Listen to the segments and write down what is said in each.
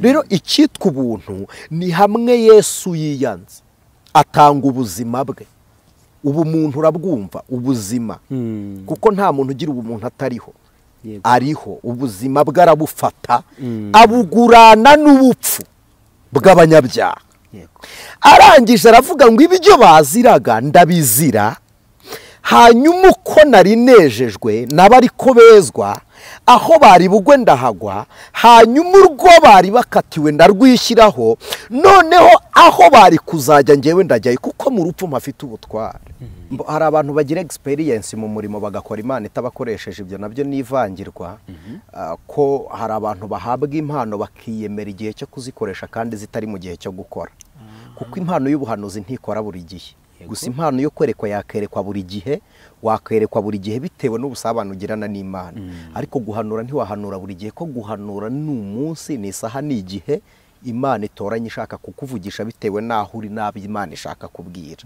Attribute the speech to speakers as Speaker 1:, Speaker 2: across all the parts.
Speaker 1: Rero icyitwa ubuntu ni hamwe Yesu yiyanze atanga ubuzima bwe. Ubumuntu urabwumva, ubuzima, kuko nta muntu ugira ubumuntu atariho. Ariho ubuzima bwe arabufata, abugurana n'ubupfu bw'abanyabyaha. Arangije aravuga ngo ibyo baziraga ndabizira, hanyuma uko nari nejejwe nabari ko bezwa, aho bari bugwe ndahagwa, hanyuma urwo bari bakatiwe ndarwishyiraho, noneho aho bari kuzajya ngewe ndajyayo, kuko mu rupfu mpafite ubutware. Hari abantu bagira experience mu murimo bagakora Imana itabakoresheje, ibyo nabyo nivangirwa, ko hari abantu bahabwa impano bakiyemera igihe cyo kuzikoresha kandi zitari mu gihe cyo gukora. Kuko impano y'ubuhanuzi ntikora buri gihe. Gusa impano yo kwerekwa yakerekwa buri gihe, wakerekwa buri gihe bitewe n'ubusabane ugirana n'Imana. Ariko guhanura ntiwahanura buri gihe, ko guhanura ni umunsi, ni isaha, ni igihe Imana itoranye ishaka kukuvugisha bitewe n'aho uri n'abo Imana ishaka kubwira.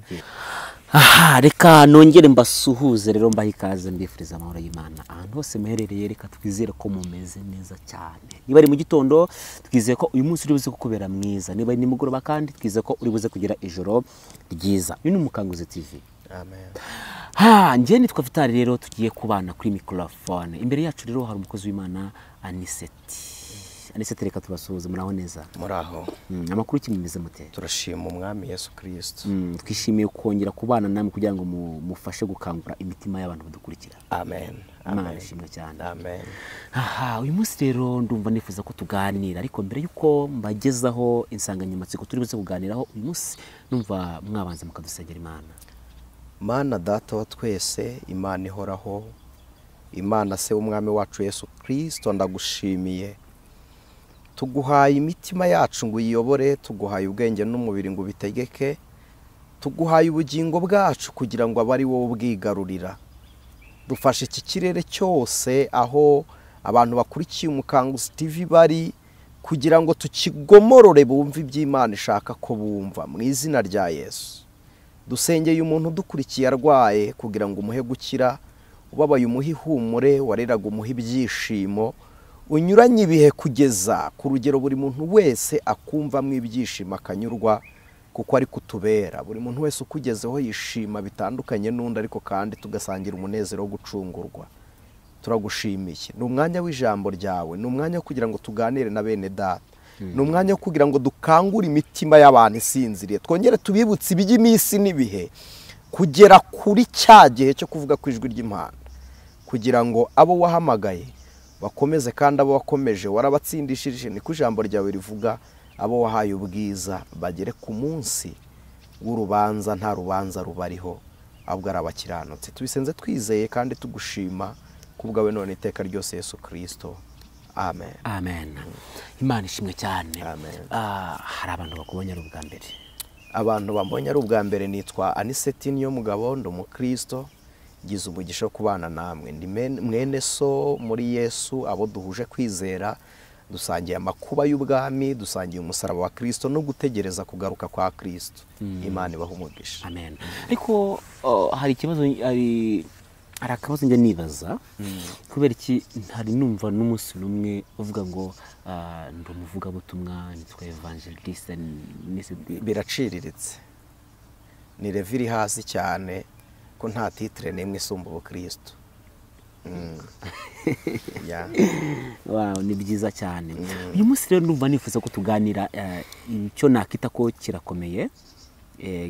Speaker 2: Aha, reka nongere mbasuhuze rero, mbahe ikaze, mbifuriza amahoro y'Imana ahantu hose muherereye. Reka twizere ko mumeze neza cyane. Niba ari mu gitondo, twizeye ko uyu munsi uri buze kukubera mwiza. Niba ari nimugoroba kandi twizeye ko uri buze kugira ijoro ryiza. Uyu ni Umukanguzi TV.
Speaker 1: Amen.
Speaker 2: Ha, njye nitwa Vitali, rero tugiye kubana kuri microphone. Imbere yacu rero hari umukozi w'Imana Aniseti. Aniseti, reka tubasuhuze, muraho neza?
Speaker 1: Muraho.
Speaker 2: Amakuru ki, mumeze mute?
Speaker 1: Turashima Umwami Yesu Kristo.
Speaker 2: Twishimiye kongera kubana namwe kugira ngo mufashe gukangura imitima y'abantu badukurikira.
Speaker 1: Amen.
Speaker 2: Imana ishimwe cyane.
Speaker 1: Amen.
Speaker 2: Aha, uyu munsi rero ndumva nifuza ko tuganira, ariko mbere yuko mbagezaho insanganyamatsiko turi buze kuganiraho uyu munsi, numva mwabanza mukadusengera Imana.
Speaker 1: Mana Data wa twese, Imana ihoraho, Imana se w'Umwami wacu Yesu Kristo, ndagushimiye. Tuguhaye imitima yacu ngo uyiyobore, tuguhaye ubwenge n'umubiri ngo ubitegeke, tuguhaye ubugingo bwacu kugira ngo abe ari wowe ubwigarurira. Dufashe iki kirere cyose aho abantu bakurikiye Umukanguzi TV bari, kugira ngo tukigomorore bumve iby'Imana ishaka ko bumva, mu izina rya Yesu. Dusengeye umuntu udukurikiye arwaye kugira ngo umuhe gukira, ubabaye umuhe ihumure, wareraga umuhe ibyishimo, unyuranye ibihe kugeza ku rugero buri muntu wese akumvamo ibyishimo akanyurwa, kuko ari kutubera. Buri muntu wese ukugezeho yishima bitandukanye n'undi, ariko kandi tugasangira umunezero wo gucungurwa. Turagushimiye. Ni umwanya w'ijambo ryawe, ni umwanya wo kugira ngo tuganire na bene data, ni umwanya wo kugira ngo dukangure imitima y'abantu isinziriye, twongere tubibutse iby'iminsi n'ibihe, kugera kuri cya gihe cyo kuvuga ku ijwi ry'Imana, kugira ngo abo wahamagaye bakomeze, kandi abo wakomeje warabatsindishirije, niko ijambo ryawe rivuga, abo wahaye ubwiza bagere ku munsi w'urubanza nta rubanza rubariho, ahubwo ari abakiranutsi. Tubisenze twizeye kandi tugushima kubwawe none iteka ryose Yesu Kristo. Amen.
Speaker 2: Amen. Imana ishimwe cyane.
Speaker 1: Amen.
Speaker 2: Hari abantu bakubonye ari ubwa mbere.
Speaker 1: Abantu bambonye ari ubwa mbere, nitwa Aniseti Niyomugabo, ndi umukristo, ngize umugisha wo kubana namwe. Ndi mwene so muri Yesu, abo duhuje kwizera, dusangiye amakuba y'ubwami, dusangiye umusaraba wa Kristo no gutegereza kugaruka kwa Kristo. Imana ibahe umugisha.
Speaker 2: Amen. Ariko hari ikibazo, hari akabazo njya nibaza, kubera iki ntari numva n'umunsi n'umwe uvuga ngo ndi umuvugabutumwa, nitwa Evangeliste?
Speaker 1: Biraciriritse, ni level iri hasi cyane, ko nta titre n'imwe isumba ubukristo.
Speaker 2: Wow, ni byiza cyane. Uyu munsi rero ndumva nifuza ko tuganira icyo nakita ko kirakomeye,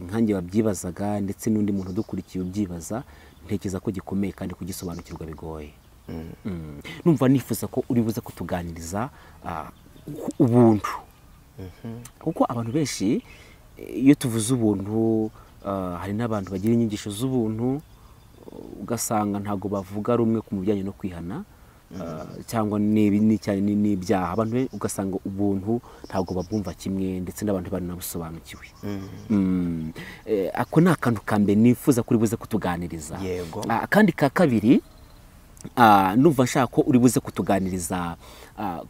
Speaker 2: nkanjye wabyibazaga ndetse n'undi muntu udukurikiye ubyibaza, ntekereza ko gikomeye kandi kugisobanukirwa bigoye. Numva nifuza ko uri buze kutuganiriza ubuntu, kuko abantu benshi iyo tuvuze ubuntu, hari n'abantu bagira inyigisho z'ubuntu, ugasanga ntago bavuga rumwe ku bijyanye no kwihana cyangwa n'ibyaha. Abantu ugasanga ubuntu ntago babwumva kimwe, ndetse n'abantu baranabusobanukiwe. Ako ni akantu ka mbere nifuza kuri buze kutuganiriza.
Speaker 1: Yego.
Speaker 2: Akandi ka kabiri, Numva nshaka ko uri buze kutuganiriza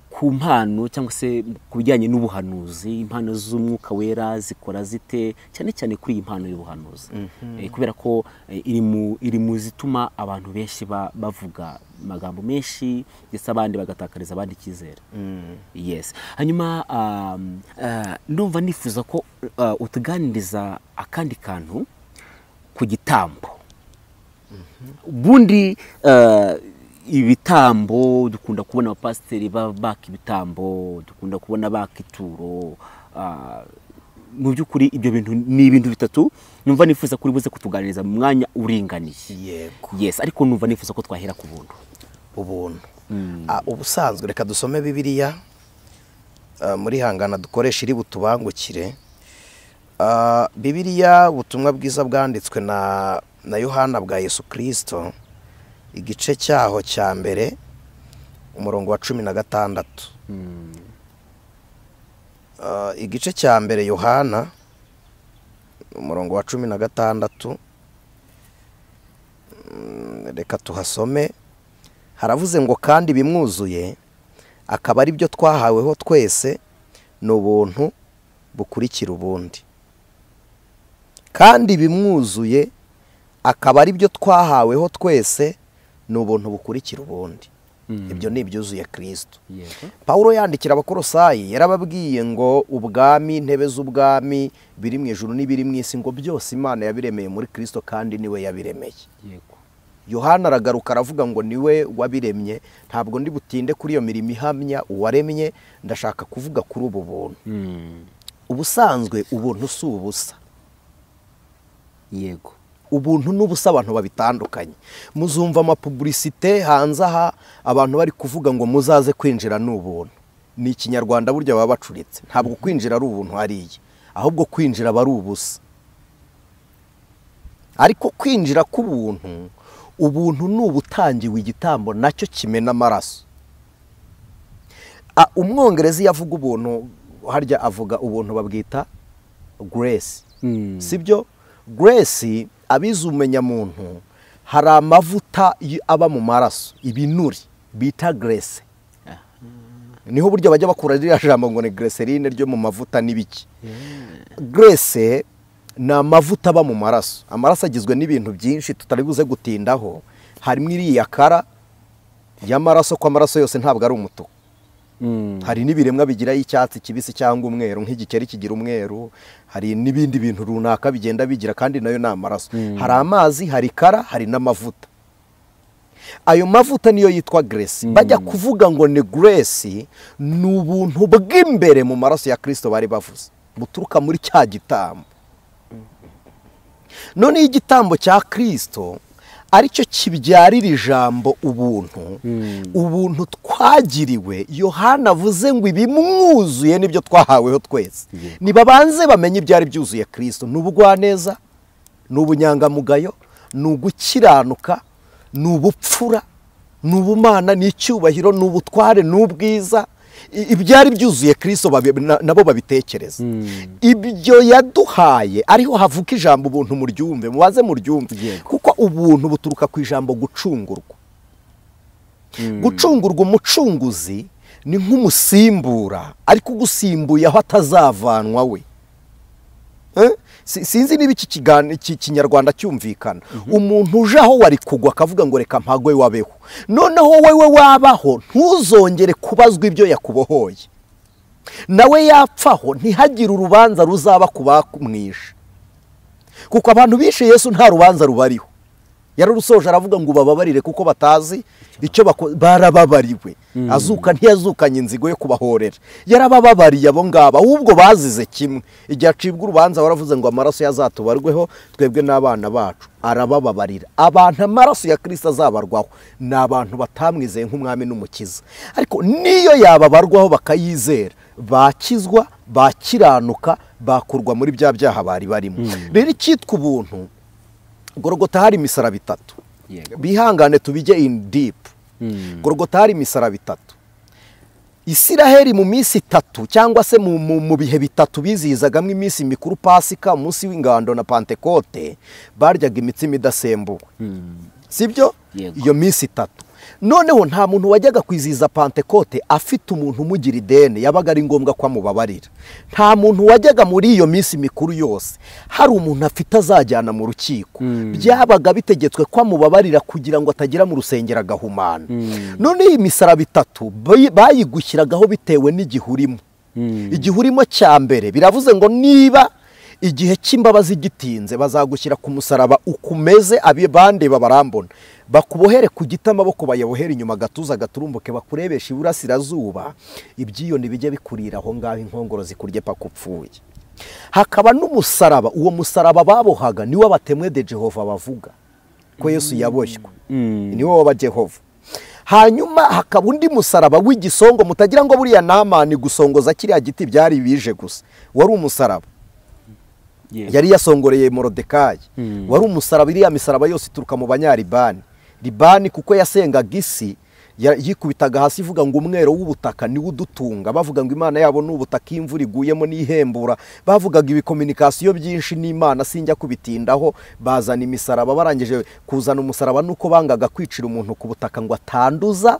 Speaker 2: ku mpano cyangwa se ku bijyanye n'ubuhanuzi, impano z'umwuka wera zikora zite, cyane cyane kuri iyi mpano y'ubuhanuzi. Kubera ko iri mu zituma abantu benshi bavuga amagambo menshi ndetse abandi bagatakariza abandi icyizere. Yes. Hanyuma ndumva nifuza ko utuganiriza akandi kantu ku gitambo. Ubundi ibitambo dukunda kubona abapasiteri baka ibitambo, dukunda kubona baka ituro. Mu by'ukuri ibyo bintu ni ibintu bitatu numva nifuza kuri buze kutuganiriza mu mwanya uringaniye.
Speaker 1: Yego.
Speaker 2: Yes, ariko numva nifuza ko twahera ku buntu.
Speaker 1: Ubuntu. Ubusanzwe reka dusome Bibiliya muri hangana dukoresha iri butubangukire. Bibiliya ubutumwa bwiza bwanditswe na Yohana bwa Yesu Kristo, igice cyaho cya mbere umurongo wa 16. Igice cya mbere Yohana umurongo wa 16, reka tuhasome. Haravuze ngo kandi bimwuzuye akaba ari byo twahaweho twese, ni ubuntu bukurikira ubundi. Kandi bimwuzuye akaba ari byo twahaweho twese, ni ubuntu bukurikira ubundi. Ibyo ni ibyuzuye Kristo. Paulo yandikira Abakolosayi yarababwiye ngo ubwami, intebe z'ubwami biri mu ijuru n'ibiri mu isi, ngo byose Imana yabiremeye muri Kristo kandi niwe yabiremeye. Yohana aragaruka aravuga ngo niwe wabiremye. Ntabwo ndi butinde kuri iyo mirimo ihamya uwaremye, ndashaka kuvuga kuri ubu buntu. Ubusanzwe ubuntu si ubusa.
Speaker 2: Yego.
Speaker 1: Ubuntu n'ubusa abantu babitandukanye. Muzumva amapublicité hanze aha abantu bari kuvuga ngo muzaze kwinjira n'ubuntu. Ni ikinyarwanda burya baba bacuritse. Ntabwo kwinjira ari ubuntu hariya, ahubwo kwinjira bari ubusa. Ariko kwinjira k'ubuntu, ubuntu ni ubutangiwe igitambo nacyo kimena amaraso. Umwongereza yavuga ubuntu, harya avuga ubuntu babwita grace. Sibyo? Grace abize umenya muntu, hari amavuta aba mu maraso, ibinuri bita grace. Niho buryo bajya bakura ririya jambo ngo ni glycerine ryo mu mavuta n'ibiki. Grace ni amavuta aba mu maraso. Amaraso agizwe n'ibintu byinshi tutari buze gutindaho. Harimo iriya kara y'amaraso, ko amaraso yose ntabwo ari umutuku. Hari n'ibiremwa bigira icyatsi kibisi cyangwa umweru, nk'igikeri kigira umweru, hari n'ibindi bintu runaka bigenda bigira kandi nayo ni amaraso. Hari amazi, hari kara, hari n'amavuta. Ayo mavuta niyo yitwa grace. Bajya kuvuga ngo ni grace, ni ubuntu bw'imbere mu maraso ya Kristo bari bavuze, buturuka muri cya gitambo. None igitambo cya Kristo aricyo kibyarira ijambo ubuntu, ubuntu twagiriwe. Yohana avuze ngo ibimwuzuye nibyo twahaweho twese. Nibabanze bamenye ibyari byuzuye Kristo. Ni ubugwaneza, ni ubunyangamugayo, ni ugukiranuka, ni ubupfura, ni ubumana, ni icyubahiro, ni ubutware, ni ubwiza. Ibyari byuzuye Kristo nabo babitekereza. Ibyo yaduhaye, ariho havuka ijambo ubuntu. Muryumve, mubaze muryumve, kuko ubuntu buturuka ku ijambo gucungurwa. Gucungurwa, umucunguzi ni nk'umusimbura, ariko ugusimbuye aho atazavanwa we. Sinzi niba iki kinyarwanda cyumvikana. Umuntu uje aho wari kugwa akavuga ngo reka mpagwe wabeho, noneho wewe wabaho ntuzongere kubazwa ibyo yakubohoye, nawe yapfaho ntihagire urubanza ruzaba kubamwishe, kuko abantu bishe Yesu nta rubanza rubariho. Yararusoje aravuga ngo bababarire kuko batazi icyo barababariwe. Azuka ntiyazukanye inzigo yo kubahorera, yarabababariye abo ngaba, ahubwo bazize kimwe. Igihe acibwa urubanza waravuze ngo amaraso yazatubarweho twebwe n'abana bacu, arabababarira. Abantu amaraso ya Kristo azabarwaho ni abantu batamwizeye nk'umwami n'umukiza, ariko niyo yababarwaho bakayizera, bakizwa, bakiranuka, bakurwa muri bya byaha bari barimo. Rero icyitwa ubuntu, Gorogota hari imisaraba itatu. Bihangane tubijye in deep. Gorogota hari imisaraba itatu. Isiraheli mu minsi itatu cyangwa se mu bihe bitatu bizihizagamo iminsi mikuru, Pasika, umunsi w'ingando na Pantekote, baryaga imitsima idasembuwe. Sibyo? Iyo minsi itatu. Noneho nta muntu wajyaga kwizihiza Pantekote afite umuntu umugira ideni, yabaga ari ngombwa ko amubabarira. Nta muntu wajyaga muri iyo minsi mikuru yose hari umuntu afite azajyana mu rukiko, byabaga bitegetswe ko amubabarira kugira ngo atagera mu rusengero agahumana. None iyi misaraba itatu bayigushyiragaho bitewe n'igihe urimo. Igihe urimo cya mbere biravuze ngo niba igihe cy'imbabazi gitinze bazagushyira ku musaraba ukumeze abandeba barambona, bakubohere ku giti amaboko bayabohere inyuma agatuza gaturumbuke, bakurebesha iburasirazuba, ibyiyoni bijye bikurira aho ngaho, inkongoro zikurye paka upfuye. Hakaba n'umusaraba, uwo musaraba babohaga niwo abatemwe de Jehova bavuga ko Yesu yaboshywe, niwo waba Jehova. Hanyuma hakaba undi musaraba w'igisongo, mutagira ngo buriya Namani gusongoza kiriya giti byari bije gusa, wari umusaraba yari yasongoreye Morodekayi, wari umusaraba. Iriya misaraba yose ituruka mu banyaribani. Libani kuko yasengaga isi, yikubitaga hasi ivuga ngo umwero w'ubutaka niwo udutunga, bavuga ngo Imana yabo ni ubutaka, imvura iguyemo n'ihembura, bavugaga ibikominikasiyo byinshi n'Imana, sinjya kubitindaho. Bazana imisaraba, barangije kuzana umusaraba nuko bangaga kwicira umuntu ku butaka ngo atanduza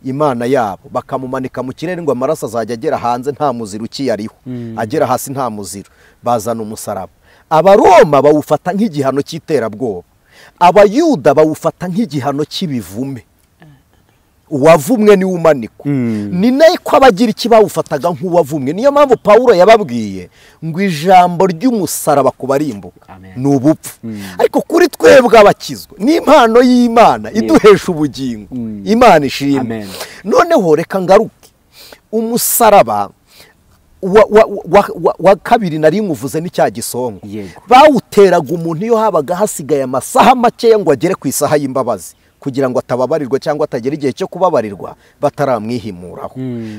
Speaker 1: Imana yabo, bakamumanika mu kirere ngo amaraso azajya agera hanze nta muziro ukiyariho, agera hasi nta muziro. Bazana umusaraba. Abaroma bawufata nk'igihano cy'iterabwoba, Abayuda bawufata nk'igihano cy'ibivume, uwavumwe ni umanikwa. Ni nako Abagiriki bawufataga nk'uwavumwe. Niyo mpamvu Pawulo yababwiye ngo ijambo ry'umusaraba kubarimbuka ni ubupfu, ariko kuri twebwe abakizwa n'impano y'Imana iduhesha ubugingo. Imana ishimwe. Noneho reka ngaruke umusaraba wa kabiri nari nkuvuze n'icya gisongo. Bawuteraga umuntu iyo habaga hasigaye amasaha makeya ngo agere ku isaha y'imbabazi, kugira ngo atababarirwa cyangwa atagera igihe cyo kubabarirwa bataramwihimuraho.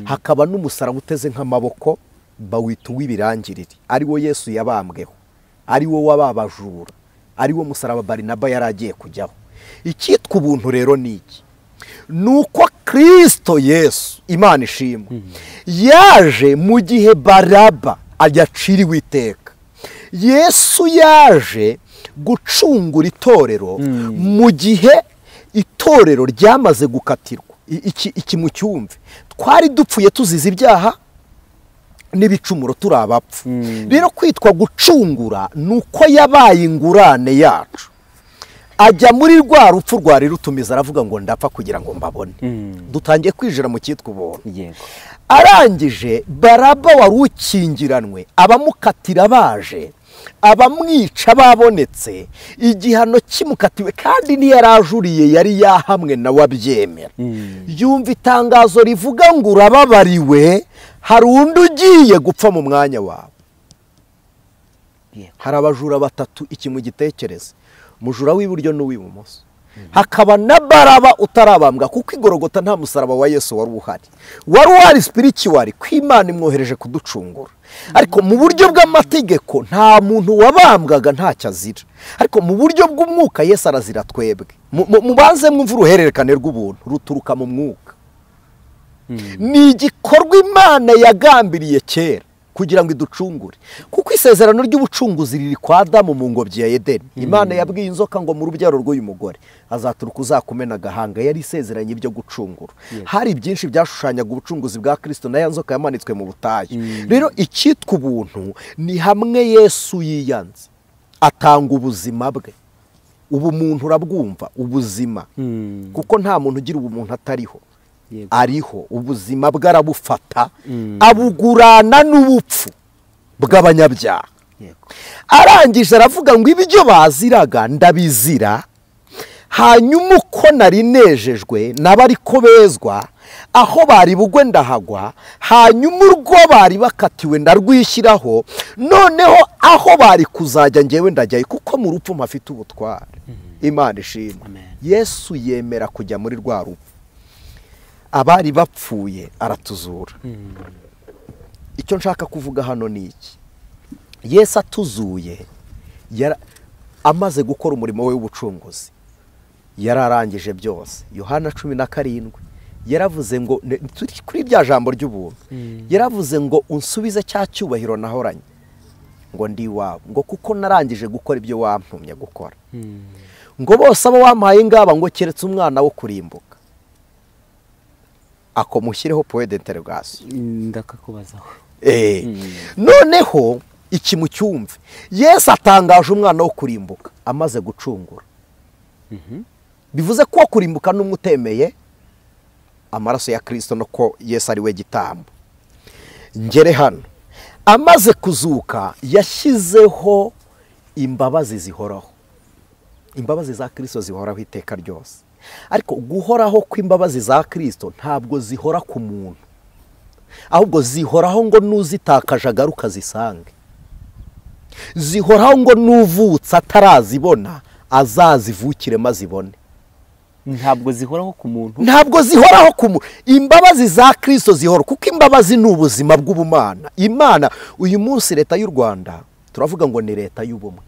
Speaker 1: Hakaba n'umusaraba uteze nk'amaboko bawita uw'ibirangirire, ari wo Yesu yabambweho, ari wo wababajura, ari wo musaraba Barinaba yari agiye kujyaho. Icyitwa ubuntu rero ni iki? Nuko Kristo Yesu, Imana ishimwe, yaje mu gihe Baraba yaciriwe iteka. Yesu yaje gucungura itorero mu gihe itorero ryamaze gukatirwa. Iki mu cyumve, twari dupfuye tuzize ibyaha n'ibicumuro, turi abapfu. Rero kwitwa gucungura nuko yabaye ingurane yacu, ajya muri rwa rupfu rwari rutumiza, aravuga ngo ndapfa kugira ngo mbabone. Dutangiye kwinjira mu cyitwa ubuntu. Arangije Baraba wari ukingiranwe, abamukatira baje, abamwica babonetse, igihano kimukatiwe, kandi ntiyarajuriye, yari yahamwe nawe abyemera. Yumva itangazo rivuga ngo urababariwe, hari undi ugiye gupfa mu mwanya wawe. Hari abajura batatu, iki mugitekereze, umujura w'iburyo n'uw'ibumoso, hakaba na Baraba utarabambwa, kuko igorogota nta musaraba wa Yesu wari uhari, wari uhari spiritual, ko Imana imwohereje kuducungura. Ariko mu buryo bw'amategeko nta muntu wabambwaga ntacyo azira, ariko mu buryo bw'umwuka Yesu arazira twebwe. Mubanze mwumve uruhererekane rw'ubuntu ruturuka mu mwuka. Ni igikorwa Imana yagambiriye kera kugira ngo iducungure, kuko isezerano ry'ubucunguzi riri kwa Adamu mu ngobyi ya Edeni. Imana yabwiye inzoka ngo mu rubyaro rw'uyu mugore azaturuka uzakumena agahanga. Yari isezeranye ibyo gucungura. Hari byinshi byashushanyaga ubucunguzi bwa Kristo na ya nzoka yamanitswe mu butayu. Rero icyitwa ubuntu ni hamwe Yesu yiyanze atanga ubuzima bwe. Ubumuntu urabwumva, ubuzima, kuko nta muntu ugira ubumuntu atariho. Ariho ubuzima bwe arabufata, abugurana n'ubupfu bw'abanyabyaha. Arangije aravuga ngo ibyo baziraga ndabizira, hanyuma uko nari nejejwe nabari ko bezwa, aho bari bugwe ndahagwa, hanyuma urwo bari bakatiwe ndarwishyiraho, noneho aho bari kuzajya ngewe ndajyayo, kuko mu rupfu mpafite ubutware. Imana ishimwe. Yesu yemera kujya muri rwa rupfu, abari bapfuye aratuzura. Icyo nshaka kuvuga hano ni iki: Yesu atuzuye, amaze gukora umurimo we w'ubucunguzi, yararangije byose. Yohana 17 yaravuze ngo, kuri rya jambo ry'ubuntu, yaravuze ngo unsubize cya cyubahiro nahoranye, ngo ndi iwawe, ngo kuko narangije gukora ibyo wantumye gukora, ngo bose abo wampaye ngaba, ngo keretse umwana wo kurimbuka. Ako mushyireho point d'interrogation.
Speaker 2: Ndakakubazaho.
Speaker 1: Noneho iki mucyumve, Yesu atangaje umwana wo kurimbuka amaze gucungura. Bivuze ko kurimbuka n'umwe utemeye amaraso ya Kristo no ko Yesu ari we gitambo. Ngere hano, amaze kuzuka yashyizeho imbabazi zihoraho. Imbabazi za Kristo zihoraho iteka ryose. Ariko guhoraho kw'imbabazi za Kristo ntabwo zihora ku muntu, ahubwo zihoraho ngo nuzitakaje agaruka zisange. Zihoraho ngo nuvutse atarazibona azazivukire mazibone.
Speaker 2: Ntabwo zihoraho ku muntu.
Speaker 1: Ntabwo zihoraho ku muntu. Imbabazi za Kristo zihora kuko imbabazi ni ubuzima bw'ubumana. Imana uyu munsi leta y'u Rwanda turavuga ngo ni leta y'ubumwe.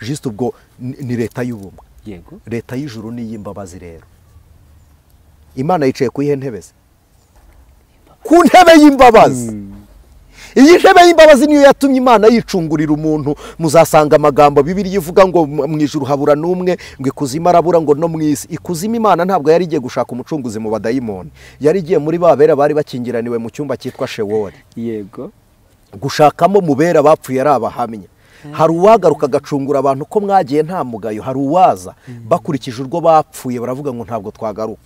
Speaker 1: Juste ubwo ni leta y'ubumwe.
Speaker 2: Yego.
Speaker 1: Leta y'ijuru ni y'imbabazi rero. Imana yicaye ku iyihe ntebe se? Ku ntebe y'imbabazi. Iyi ntebe y'imbabazi niyo yatumye Imana yicungurira umuntu. Muzasanga amagambo Bibiliya ivuga ngo mu ijuru habura n'umwe, ngo ikuzimu arabura, ngo no mu isi. Ikuzimu Imana ntabwo yari igiye gushaka umucunguzi mu badayimoni, yari igiye muri babera bari bakingiraniwe mu cyumba cyitwa Shewoli.
Speaker 2: Yego.
Speaker 1: Gushakamo mubera bapfuye ari abahamya. Hari uwagaruka agacungura abantu ko mwagiye nta mugayo, hari uwaza bakurikije urwo bapfuye baravuga ngo ntabwo twagaruka.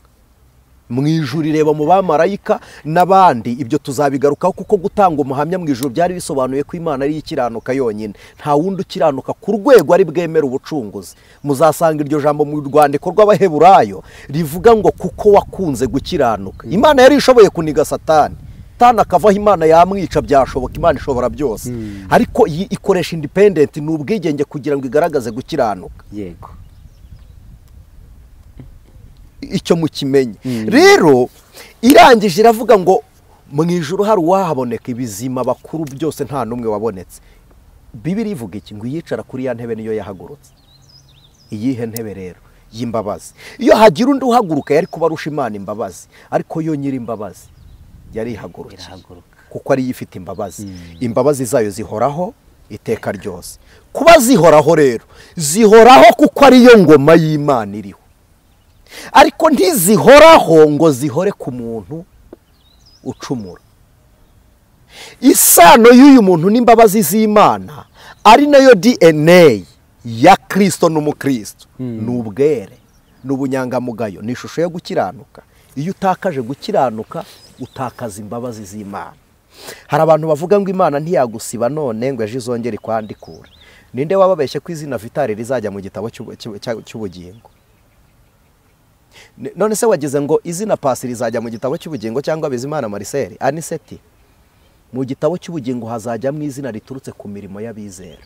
Speaker 1: Mu ijuru ireba mu bamarayika n'abandi, ibyo tuzabigarukaho kuko gutanga umuhamya mu ijuru byari bisobanuye ko Imana ari ikiranuka yonyine, nta wundi ukiranuka ku rwego ari bwemera ubucunguzi. Muzasanga iryo jambo mu rwandiko rw'Abaheburayo rivuga ngo kuko wakunze gukiranuka. Imana yari ishoboye kuniga Satani, Satani akavaho Imana yamwica, byashoboka, Imana ishobora byose. Ariko ikoresha independent, ni ubwigenge kugira ngo igaragaze gukiranuka.
Speaker 2: Yego.
Speaker 1: Icyo mukimenye. Rero irangije iravuga ngo mu ijuru hari uwahaboneka, ibizima bakuru byose nta n'umwe wabonetse. Bibiliya ivuga iki? Ngo iyicara kuri ya ntebe niyo yahagurutse. Iyihe ntebe rero? Y'imbabazi. Iyo hagira undi uhaguruka yari kuba arusha Imana imbabazi, ariko yo nyiri imbabazi yari ihagurutse kuko ari ifite imbabazi. Imbabazi zayo zihoraho iteka ryose. Kuba zihoraho rero, zihoraho kuko ariyo ngoma y'Imana iriho. Ariko ntizihoraho ngo zihore ku muntu ucumura. Isano y'uyu muntu n'imbabazi z'Imana ari nayo DNA ya Kristo n'umukristo, ni ubwere, ni ubunyangamugayo, ni ishusho yo gukiranuka. Iyo utakaje gukiranuka utakaza imbabazi z'Imana. Hari abantu bavuga ngo Imana ntiyagusiba none ngo ejo izongere ikwandikure. Ninde wababeshye ko izina Vitali rizajya mu gitabo cy'ubugingo? None se wagize ngo izina Pasi rizajya mu gitabo cy'ubugingo cyangwa Bizimana Marcel Aniseti? Mu gitabo cy'ubugingo hazajyamo izina riturutse ku mirimo y'abizera.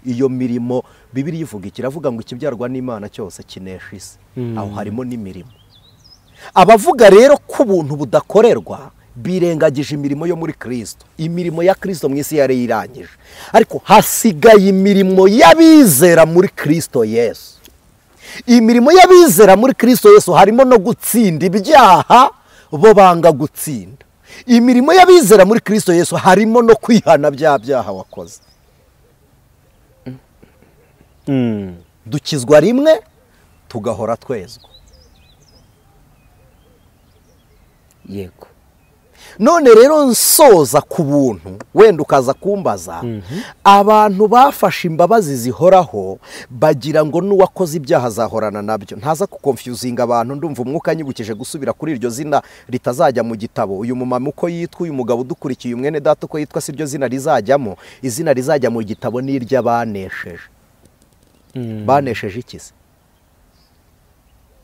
Speaker 1: Iyo mirimo Bibiliya ivuga iki? Iravuga ngo ikibyarwa n'Imana cyose kinesha isi. Aho harimo n'imirimo. Abavuga rero ko ubuntu budakorerwa birengagije imirimo yo muri Kristo. Imirimo ya Kristo mu isi yari irangije, ariko hasigaye imirimo y'abizera muri Kristo Yesu. Imirimo y'abizera muri Kristo Yesu harimo no gutsinda ibyaha bo banga gutsinda. Imirimo y'abizera muri Kristo Yesu harimo no kwihana bya byaha wakoze. Dukizwa rimwe tugahora twezwa.
Speaker 2: Yego.
Speaker 1: None rero nsoza ku buntu, wenda ukaza kumbaza, abantu bafashe imbabazi zihoraho bagira ngo n'uwakoze ibyaha azahorana nabyo. Ntaza kukonfuzinga abantu, ndumva umwuka anyibukije gusubira kuri iryo zina ritazajya mu gitabo. Uyu mumama uko yitwa, uyu mugabo udukurikiye, umwene data uko yitwa, si ryo zina rizajyamo. Izina rizajya mu gitabo ni iry'abanesheje. Banesheje iki se?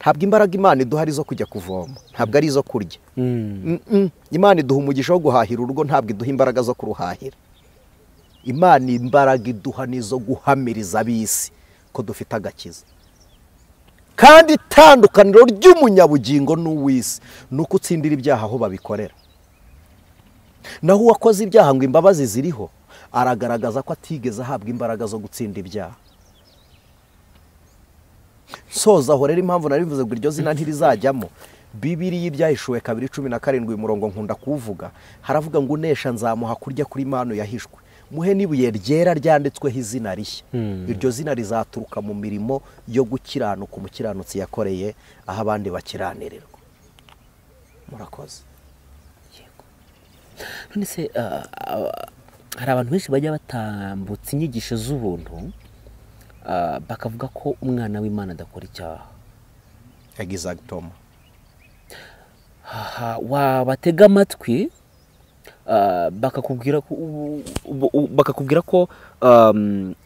Speaker 1: Ntabwo imbaraga Imana iduha ari izo kujya kuvoma, ntabwo ari izo kurya. Imana iduha umugisha wo guhahira urugo, ntabwo iduha imbaraga zo kuruhahira. Imana imbaraga iduha nizo guhamiriza ab'isi ko dufite agakiza. Kandi itandukaniro ry'umunyabugingo n'uw'isi ni uko utsindira ibyaha aho babikorera. Naho uwakoze ibyaha ngo imbabazi ziriho, aragaragaza ko atigeze ahabwa imbaraga zo gutsinda ibyaha. Soza aho rero impamvu narivuze ngo iryo zina ntirizajyamo. Bibiliya ibyahishuwe 2:17 umurongo nkunda kuvuga, haravuga ngo unesha nzamuha kurya kuri manu yahishwe, muhe n'ibuye ryera ryanditsweho izina rishya. Iryo zina rizaturuka mu mirimo yo gukiranuka umukiranutsi yakoreye aho abandi bakiranirirwa. Murakoze.
Speaker 2: Yego. None se hari abantu benshi bajya batambutsa inyigisho z'ubuntu bakavuga ko umwana w'Imana adakora icyaha.
Speaker 1: Exactement.
Speaker 2: Wabatega amatwi bakakubwira ko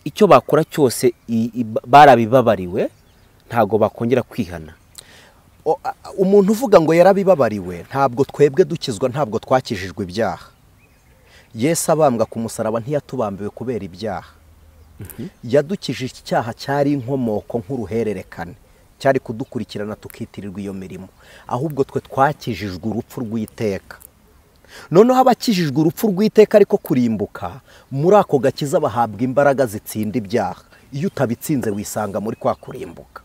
Speaker 2: icyo bakora cyose barabibabariwe, ntago bakongera kwihana.
Speaker 1: Umuntu uvuga ngo yarabibabariwe, ntabwo twebwe dukizwa, ntabwo twakijijwe ibyaha. Yesu abambwa ku musaraba ntiyatubambiwe kubera ibyaha. Yadukijije icyaha cyari inkomoko nk'uruhererekane, cyari kudukurikirana tukitirirwa iyo mirimo. Ahubwo twe twakijijwe urupfu rw'iteka. Noneho abakijijwe urupfu rw'iteka ariko kurimbuka, muri ako gakiza bahabwa imbaraga zitsinda ibyaha. Iyo utabitsinze wisanga muri kwa kurimbuka.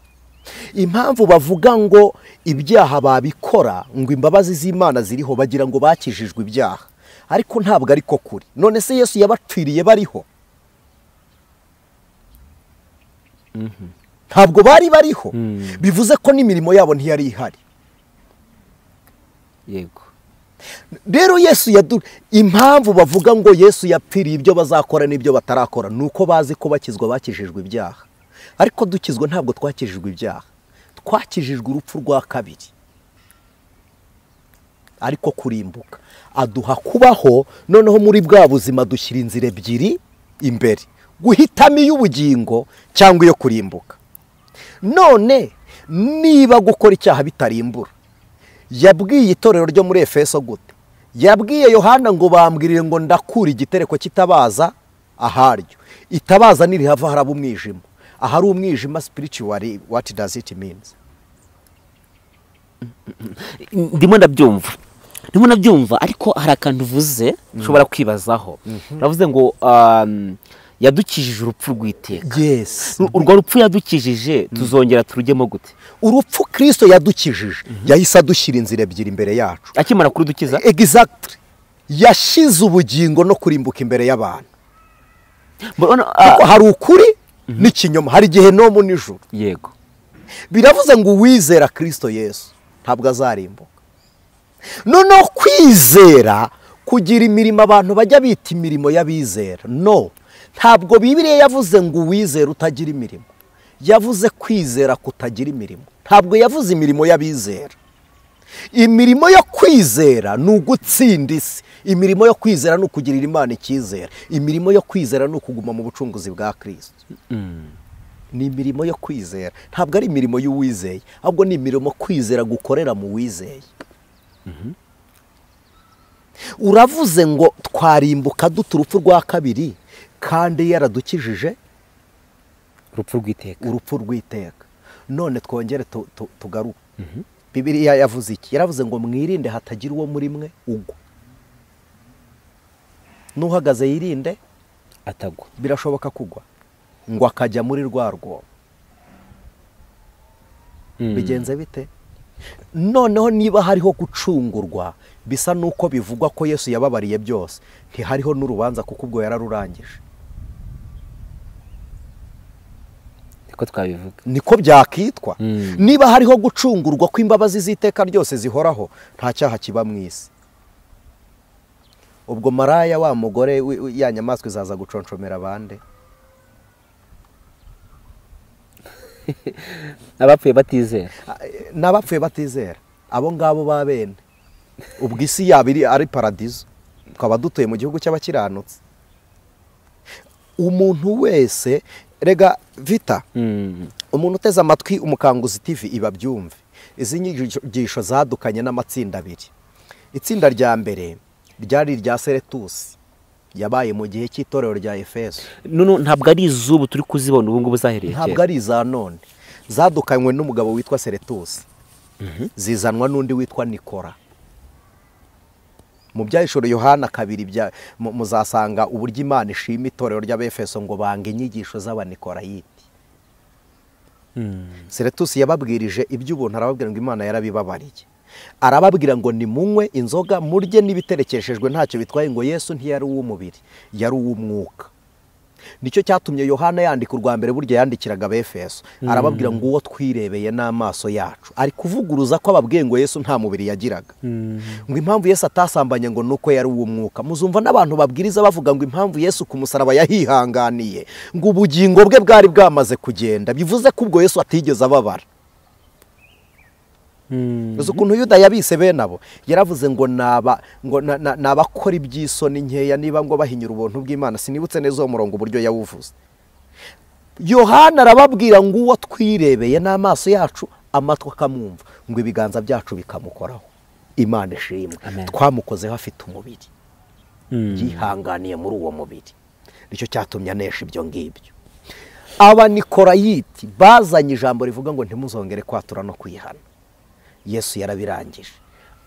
Speaker 1: Impamvu bavuga ngo ibyaha babikora ngo imbabazi z'Imana ziriho, bagira ngo bakijijwe ibyaha, ariko ntabwo ariko kuri. None se Yesu yabapfiriye bariho? Ntabwo bari bariho. Bivuze ko n'imirimo yabo ntiyari ihari.
Speaker 2: Yego.
Speaker 1: Rero Yesu impamvu bavuga ngo Yesu yapfiriye ibyo bazakora n'ibyo batarakora, nuko bazi ko bakizwa bakijijwe ibyaha. Ariko dukizwa ntabwo twakijijwe ibyaha, twakijijwe urupfu rwa kabiri, ariko kurimbuka. Aduha kubaho, noneho muri bwa buzima dushyira inzira ebyiri imbere, guhitamo iy'ubugingo cyangwa iyo kurimbuka. None niba gukora icyaha bitarimbura, yabwiye itorero ryo muri Efeso gute? Yabwiye Yohana ngo bambwirire ngo ndakura igitereko kitabaza aharyo. Itabaza nirihava haraba umwijima. Ahari umwijima spiritually, what does it mean?
Speaker 2: Ndimo ndabyumva ariko hari akantu uvuze ushobora kwibazaho. Uravuze ngo yadukijije urupfu rw'iteka.
Speaker 1: Yes.
Speaker 2: Urwo rupfu yadukijije tuzongera turujyemo gute?
Speaker 1: Urupfu Kristo yadukijije yahise adushyira inzira ebyiri imbere yacu.
Speaker 2: Akimara kurudukiza?
Speaker 1: Exactly. Yashize ubugingo no kurimbuka imbere y'abantu. Kuko hari ukuri n'ikinyoma, hari igihe no mu nijoro.
Speaker 2: Yego.
Speaker 1: Biravuze ngo uwizera Kristo Yesu ntabwo azarimbuka. Noneho kwizera kugira imirimo abantu bajya bita imirimo y'abizera. No, ntabwo Bibiliya yavuze ngo uwizera utagira imirimo. Yavuze kwizera kutagira imirimo. Ntabwo yavuze imirimo y'abizera. Imirimo yo kwizera ni ugutsinda isi. Imirimo yo kwizera ni ukugirira Imana icyizere. Imirimo yo kwizera ni ukuguma mu bucunguzi bwa Kristo. Ni imirimo yo kwizera, ntabwo ari imirimo y'uwizeye, ahubwo ni imirimo kwizera gukorera mu wizeye. Uravuze ngo twarimbuka dute urupfu rwa kabiri kandi yaradukijije
Speaker 2: urupfu rw'iteka.
Speaker 1: Urupfu rw'iteka. None twongere tugaruke. Bibiliya yavuze iki? Yaravuze ngo mwirinde hatagira uwo muri mwe ugwa. Nuhagaze yirinde
Speaker 2: atagwa.
Speaker 1: Birashoboka kugwa ngo akajya muri rwa rwobo. Bigenze bite? Noneho niba hariho gucungurwa, bisa nuko bivugwa ko Yesu yababariye byose, ntihariho n'urubanza kuko ubwo yararurangije.
Speaker 2: Niko twabivuga,
Speaker 1: niko byakitwa. Niba hariho gucungurwa kw'imbabazi z'iteka ryose zihoraho, nta cyaha kiba mu isi. Ubwo maraya wa mugore ya nyamaswa izaza guconshomera abandi,
Speaker 2: abapfuye batizera,
Speaker 1: n'abapfuye batizera abo ngabo ba bene. Ubwo isi yaba ari paradizo, twaba dutuye mu gihugu cy'abakiranutsi. Umuntu wese rega vita, umuntu uteze amatwi Umukanguzi TV ibabyumve. Izi nyigisho zadukanye n'amatsinda abiri. Itsinda rya mbere ryari irya Seretusi, yabaye mu gihe cy'itorero rya Efeso.
Speaker 2: None ntabwo ari izubu turi kuzibona ubu ngubu zahereye kera.
Speaker 1: Ntabwo ari iza none. Zadukanywe n'umugabo witwa Seretusi, zizanwa n'undi witwa Nikora. Mu byahishuro Yohana 2 muzasanga uburyo Imana ishima itorero ry'Abefeso ngo banga inyigisho z'Abanikorayiti. Seretusi yababwirije iby'ubuntu, arababwira ngo Imana yarabibabariye. Arababwira ngo nimunywe inzoga murye n'ibiterekeshejwe ntacyo bitwaye, ngo Yesu ntiyari uw'umubiri, yari uw'umwuka. Nicyo cyatumye Yohana yandika urwa mbere, burya yandikiraga Abefeso, arababwira ngo uwo twirebeye n'amaso yacu. Ari kuvuguruza ko ababwiye ngo Yesu nta mubiri yagiraga, ngo impamvu Yesu atasambanye ngo nuko yari uw'umwuka. Muzumva n'abantu babwiriza bavuga ngo impamvu Yesu ku musaraba yahihanganiye ngo ubugingo bwe bwari bwamaze kugenda, bivuze ko ubwo Yesu atigeze ababara. Uzi ukuntu Yuda yabise bene abo, yaravuze ngo nabakora iby'isoni nkeya, niba ngo bahinyura ubuntu bw'Imana. Sinibutse neza uwo murongo uburyo yawuvuze. Yohana arababwira ngo uwo twirebeye n'amaso yacu, amatwi akamwumva, ngo ibiganza byacu bikamukoraho. Imana ishimwe, twamukozeho afite umubiri, yihanganiye muri uwo mubiri, nicyo cyatumye anesha ibyo ngibyo. Abanikorayiti bazanye ijambo rivuga ngo ntimuzongere kwatura no kwihana. Yesu yarabirangije.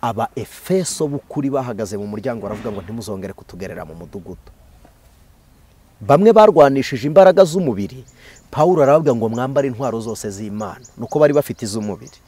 Speaker 1: Aba Efeso b'ukuri bahagaze mu muryango baravuga ngo ntimuzongere kutugerera mu mudugudu. Bamwe barwanishije imbaraga z'umubiri, Pawulo aravuga ngo mwambare intwaro zose z'Imana, nuko bari bafite iz'umubiri.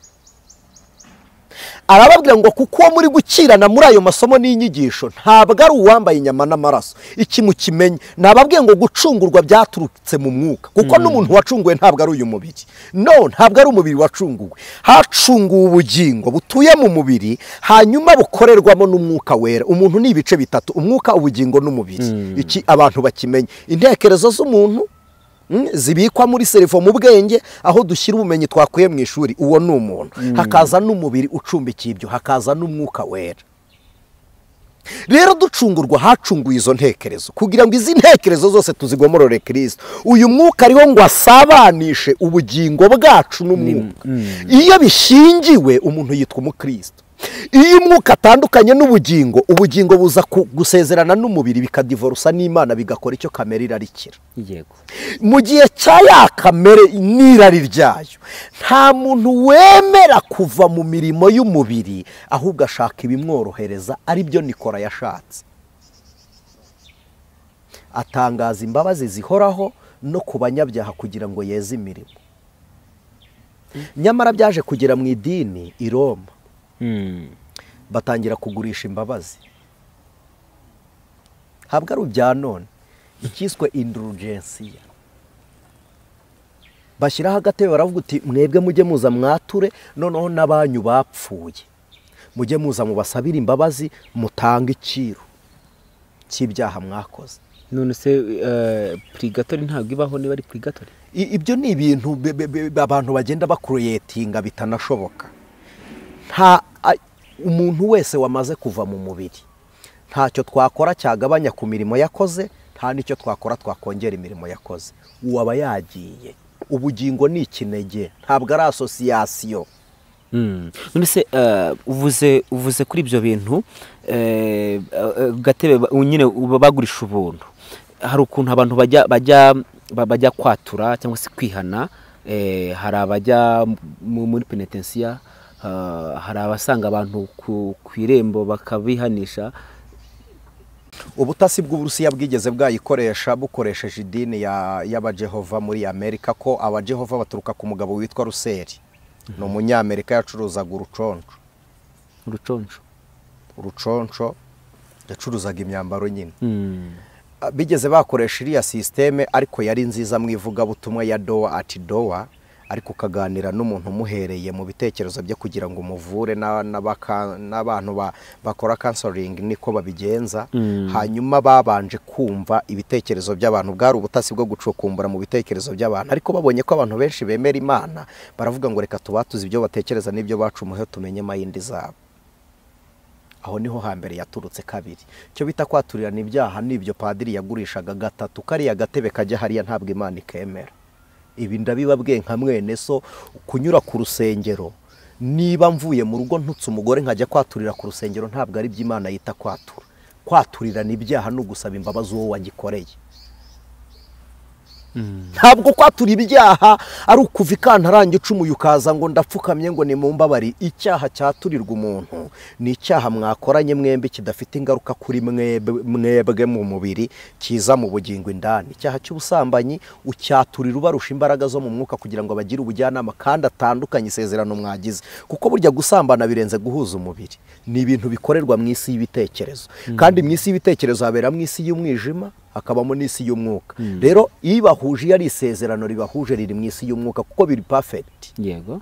Speaker 1: Arababwira ngo kuko muri gukirana muri ayo masomo n'inyigisho ntabwo ari uwambaye inyama n'amaraso. Iki mukimenye, nababwiye ngo gucungurwa byaturutse mu mwuka, kuko n'umuntu wacunguwe ntabwo ari uyu mubiri. No, ntabwo ari umubiri wacunguwe, hacunguwe ubugingo butuye mu mubiri, hanyuma bukorerwamo n'umwuka wera. Umuntu ni ibice bitatu: umwuka, ubugingo n'umubiri. Iki abantu bakimenye. Intekerezo z'umuntu zibikwa muri serifo mu bwenge, aho dushyira ubumenyi twakuye mu ishuri, uwo ni umuntu. Hakaza n'umubiri ucumbikiye ibyo, hakaza n'umwuka wera. Rero ducungurwa hacunguye izo ntekerezo, kugira ngo izi ntekerezo zose tuzigomorore Kristo. Uyu mwuka ariho ngo asabanishe ubugingo bwacu n'umwuka. Iyo bishingiwe umuntu yitwa umukristo. Iyo umwuka atandukanye n'ubugingo, ubugingo buza gusezerana n'umubiri, bikadivorusa n'Imana, bigakora icyo kamere irarikira.
Speaker 2: Yego.
Speaker 1: Mu gihe cya ya kamere n'irari ryayo, nta muntu wemera kuva mu mirimo y'umubiri, ahubwo ashaka ibimworohereza, ari byo Nikora yashatse. Atangaza imbabazi zihoraho no ku banyabyaha kugira ngo yeze imirimo. Nyamara byaje kugera mu idini i Roma, batangira kugurisha imbabazi. Ntabwo ari ibya none, ikiswe indulgensiya. Bashyiraho agatebe baravuga uti mwebwe mujye muza mwature, noneho n'abanyu bapfuye mujye muza mubasabire imbabazi, mutange iciro cy'ibyaha mwakoze.
Speaker 2: None se purigatori ntabwo ibaho? Niba ari purigatori,
Speaker 1: ibyo ni ibintu abantu bagenda bakuretinga bitanashoboka. Nta umuntu wese wamaze kuva mu mubiri, ntacyo twakora cyagabanya ku mirimo yakoze, nta n'icyo twakora twakongera imirimo yakoze. Uwo aba yagiye. Ubugingo ni ikinege, ntabwo ari asosiyasiyo.
Speaker 2: None se uvuze kuri ibyo bintu, gatebe nyine bagurisha ubuntu. Hari ukuntu abantu bajya kwatura cyangwa se kwihana, hari abajya muri penetensiya, hari abasanga abantu ku irembo bakabihanisha.
Speaker 1: Ubutasi bw'Uburusiya bwigeze bwayikoresha, bukoresheje idini y'Abajehova muri Amerika, ko Abajehova baturuka ku mugabo witwa Ruseri. Ni umunyamerika, yacuruzaga uruconco. Uruconco, yacuruzaga imyambaro nyine. Bigeze bakoresha iriya sisiteme, ariko yari nziza mu ivugabutumwa ya dowa ati dowa, ariko ukaganira n'umuntu umuhereye mu bitekerezo bye kugira ngo umuvure, n'abantu bakora counseling niko babigenza. Hanyuma babanje kumva ibitekerezo by'abantu, bwari ubutasi bwo gucukumbura mu bitekerezo by'abantu, ariko babonye ko abantu benshi bemera Imana, baravuga ngo reka tubatuze ibyo batekereza n'ibyo bacumuye, tumenye mayindi zabo. Aho niho hambere yaturutse. Kabiri, icyo bita kwaturirana ibyaha n'ibyo padiri yagurishaga. Gatatu, kariya gatebe kajya hariya ntabwo Imana ikemera. Ibi ndabibabwiye nka mwene so, kunyura ku rusengero, niba mvuye mu rugo ntutse umugore nkajya kwaturira ku rusengero, ntabwo ari by'Imana yita kwatura. Kwaturirana ibyaha no gusaba imbabazi uwo wagikoreye. Ntabwo kwatura ibyaha ari ukuva ikantarange ucumuye ukaza ngo ndapfukamye ngo nimumbabari. Icyaha cyaturirwa umuntu ni icyaha mwakoranye mwembi kidafite ingaruka kuri mwebwe mu mubiri, kiza mu bugingo indani. Icyaha cy'ubusambanyi ucyaturira ubarusha imbaraga zo mu mwuka kugira ngo bagire ubujyanama kandi atandukanye isezerano mwagize, kuko burya gusambana birenze guhuza umubiri, ni ibintu bikorerwa mu isi y'ibitekerezo. Kandi mu isi y'ibitekerezo habera mu isi y'umwijima. hakabamo n'isi y'umwuka. Rero iyo bahuje ari isezerano ribahuje riri mu isi y'umwuka kuko biri perfect.
Speaker 2: Yego.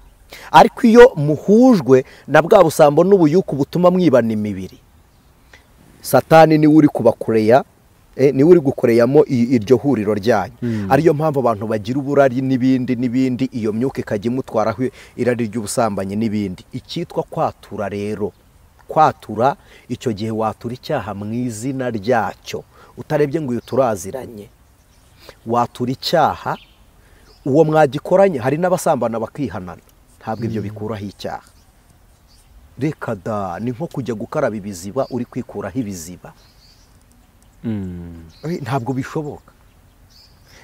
Speaker 1: Ariko iyo muhujwe na bwa busambo n'ubuyuku butuma mwibana imibiri, Satani niwe uri kubakureya, niwe uri gukoreyamo iryo huriro ryanyu. Ariyo mpamvu abantu bagira uburari n'ibindi n'ibindi, iyo myuka ikajya imutwaraho irari ry'ubusambanyi n'ibindi. Icyitwa kwatura rero, kwatura icyo gihe watura icyaha mu izina ryacyo, utarebye ngo uyu turaziranye. Watura icyaha uwo mwagikoranye. Hari n'abasambana bakihanana, ntabwo ibyo bikuraho icyaha. Reka da, ni nko kujya gukaraba ibiziba uri kwikuraho ibiziba. Ntabwo bishoboka.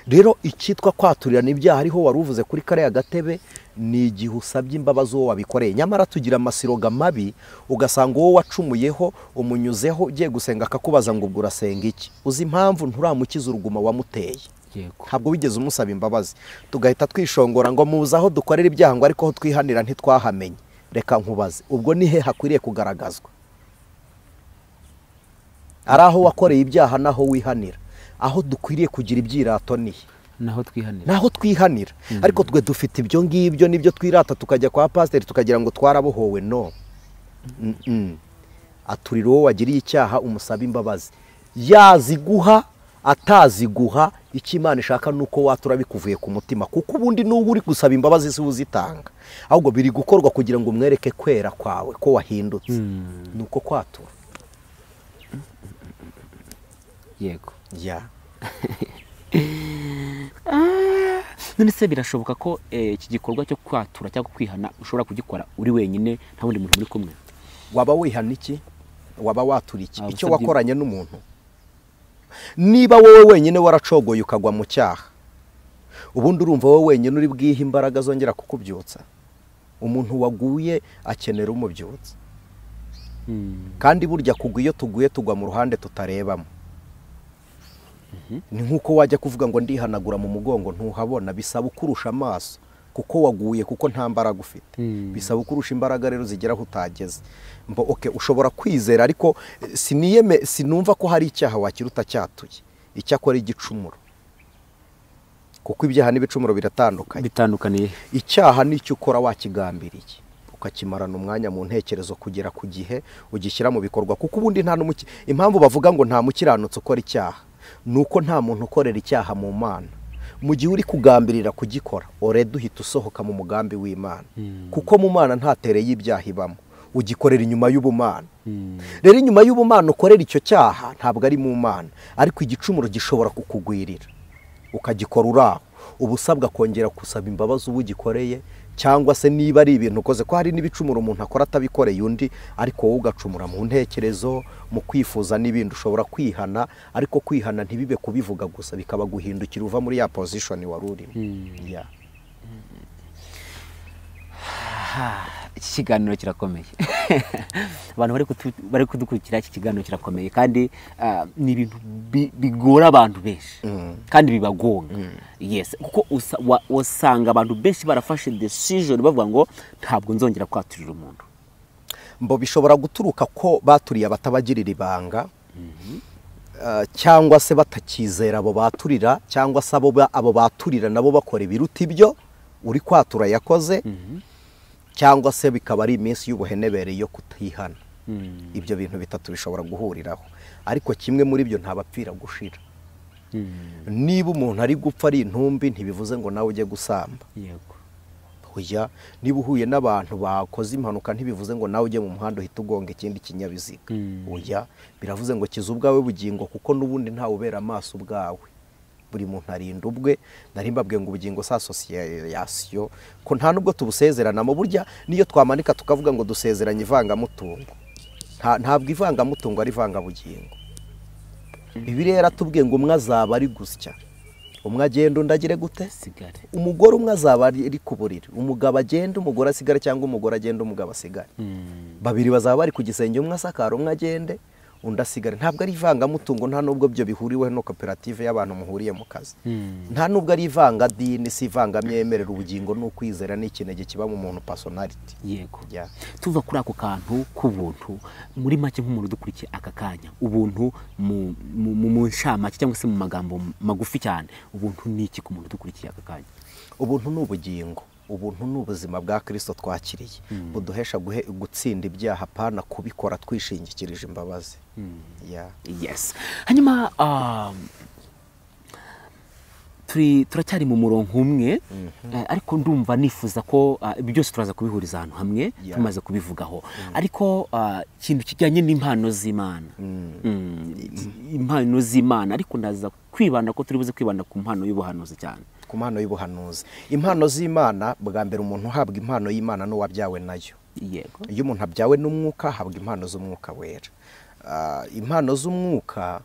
Speaker 1: Rero icyitwa kwaturirana ibyaha, ariho wari uvuze kuri kariya gatebe, ni igihe usabye imbabazi uwo wabikoreye. Nyamara tugira amasiroga mabi, ugasanga uwo wacumuyeho umunyuzeho ugiye gusenga akakubaza ngo ubwo urasenga iki? Uzi impamvu nturamukiza uruguma wamuteye? Ntabwo wigeze umusaba imbabazi. Tugahita twishongora ngo muze aho dukorera ibyaha, ngo ariko aho twihanira ntitwahamenye. Reka nkubaze, ubwo ni he hakwiriye kugaragazwa? Ari aho wakoreye ibyaha naho wihanira. Aho dukwiriye kugira ibyirato ni
Speaker 2: naho twihanira.
Speaker 1: Naho twihanira. Ariko twe dufite ibyo ngibyo nibyo twirata, tukajya kwa pasiteri tukagira ngo twarabohowe. No. Aturira uwo wagiriye icyaha umusaba imbabazi. Yaziguha ataziguha, icyo Imana ishaka nuko watura bikuvuye ku mutima, kuko ubundi n'ubu uri gusaba imbabazi si uzitanga, ahubwo biri gukorwa kugira ngo umwereke kwera kwawe ko wahindutse. Nuko kwatura.
Speaker 2: Yego.
Speaker 1: Ya.
Speaker 2: None se birashoboka ko iki gikorwa cyo kwatura cyangwa kwihana ushobora kugikora uri wenyine nta wundi muntu muri kumwe?
Speaker 1: Waba wihana iki? Waba watura iki? Icyo wakoranye n'umuntu. Niba wowe wenyine waracogoye ukagwa mu cyaha, ubundi urumva wowe wenyine uri bwihe imbaraga zongera kukubyutsa? Umuntu waguye akenera umubyutsa. Kandi burya kugwa, iyo tuguye tugwa mu ruhande tutarebamo. Ni nkuko wajya kuvuga ngo ndihanagura mu mugongo ntuhabona, bisaba ukurusha amaso kuko waguye, kuko nta mbaraga ufite. Bisaba ukurusha imbaraga rero zigera aho utageze. Okay, ushobora kwizera ariko sinumva ko hari icyaha wakiruta cyatuye. Icyakora igicumuro, kuko ibyaha n'ibicumuro biratandukanye.
Speaker 2: Bitandukaniye.
Speaker 1: Icyaha nicyo ukora wakigambiriye, ukakimarana umwanya mu ntekerezo kugera ku gihe ugishyira mu bikorwa, kuko ubundi nta n'umuki. Impamvu bavuga ngo nta mukiranutsi ukora icyaha nuko nta muntu ukorera icyaha mu Mana. Mu gihe uri kugambirira kugikora, already uhita usohoka mu mugambi w'Imana. Kuko mu Mana nta tere y'ibyaha ibamo, ugikorera inyuma y'ubumana. Rero inyuma y'ubumana ukorera icyo cyaha ntabwo ari mu Mana, ariko igicumuro gishobora kukugwirira ukagikora uraho. Uba usabwa kongera gusaba imbabazi uwo ugikoreye, cyangwa se niba ari ibintu ukoze, ko hari n'ibicumuro umuntu akora atabikoreye undi, ariko wowe ugacumura mu ntekerezo, mu kwifuza n'ibindi. Ushobora kwihana, ariko kwihana ntibibe kubivuga gusa, bikaba guhindukira uva muri ya position wari urimo.
Speaker 2: Iki kiganiro kirakomeye. Abantu bari kudukurikira, iki kiganiro kirakomeye kandi ni ibintu bigora abantu benshi kandi bibagonga. Yes, kuko usanga abantu benshi barafashe decision bavuga ngo ntabwo nzongera kwaturira umuntu.
Speaker 1: Mbo bishobora guturuka ko baturiye abatabagirira ibanga, cyangwa se batakizera abo baturira, cyangwa se abo baturira nabo bakora ibiruta ibyo uri kwatura yakoze, cyangwa se bikaba ari iminsi y'ubuhenebere yo kutihana. Ibyo bintu bitatu bishobora guhuriraho, ariko kimwe muri byo ntabapfira gushira. Niba umuntu ari gupfa ari intumbi ntibivuze ngo nawe ujye gusamba.
Speaker 2: Yego.
Speaker 1: Oya, niba uhuye n'abantu bakoze impanuka ntibivuze ngo nawe ujye mu muhanda uhita ugonga ikindi kinyabiziga. Oya, biravuze ngo kiza ubwawe bugingo, kuko n'ubundi ntawe ubera amaso ubwawe. Buri muntu arinda ubwe. Nari mbabwiye ngo ubugingo sa association, ko nta nubwo tubusezeranamo. Burya niyo twamanika tukavuga ngo dusezeranye ivangamutungo, ntabwo ivangamutungo ari ivangabugingo. Bibiliya yaratubwiye ngo umwe azaba ari gusya, umwe agenda undi agire gute?
Speaker 2: Sigare.
Speaker 1: Umugore umwe azaba ari ku buriri, umugabo agenda umugore asigare, cyangwa umugore agenda umugabo asigare. Babiri bazaba bari ku gisenge, umwe asakara umwe agende, undi asigare. Ntabwo ari ivangamutungo, nta nubwo byo bihuriweho no koperative y'abantu muhuriye mu kazi, nta nubwo ari ivangadini, si ivangamyemerere. Ubugingo ni ukwizera, ni ikinege kiba mu muntu, personality.
Speaker 2: Yego. Tuva kuri ako kantu k'ubuntu, muri make nk'umuntu dukurikiye aka kanya, ubuntu mu nshamake cyangwa se mu magambo magufi cyane, ubuntu ni iki ku muntu dukurikiye aka kanya?
Speaker 1: Ubuntu ni ubugingo, ubuntu ni ubuzima bwa Kristo twakiriye, buduhesha gutsinda ibyaha, pana kubikora twishingikirije imbabazi.
Speaker 2: Yes. Hanyuma turacyari mu murongo umwe, ariko ndumva nifuza ko ibi byose turaza kubihuriza ahantu hamwe tumaze kubivugaho. Ariko ikintu kijyanye n'impano z'Imana, impano z'Imana, ariko ndaza kwibanda ko turi buze kwibanda ku mpano y'ubuhanuzi cyane.
Speaker 1: Ku mpano y'ubuhanuzi, impano z'Imana, bwa mbere umuntu uhabwa impano y'Imana n'uwabyawe nayo.
Speaker 2: Yego.
Speaker 1: Iyo umuntu abyawe n'umwuka ahabwa impano z'umwuka wera. Impano z'umwuka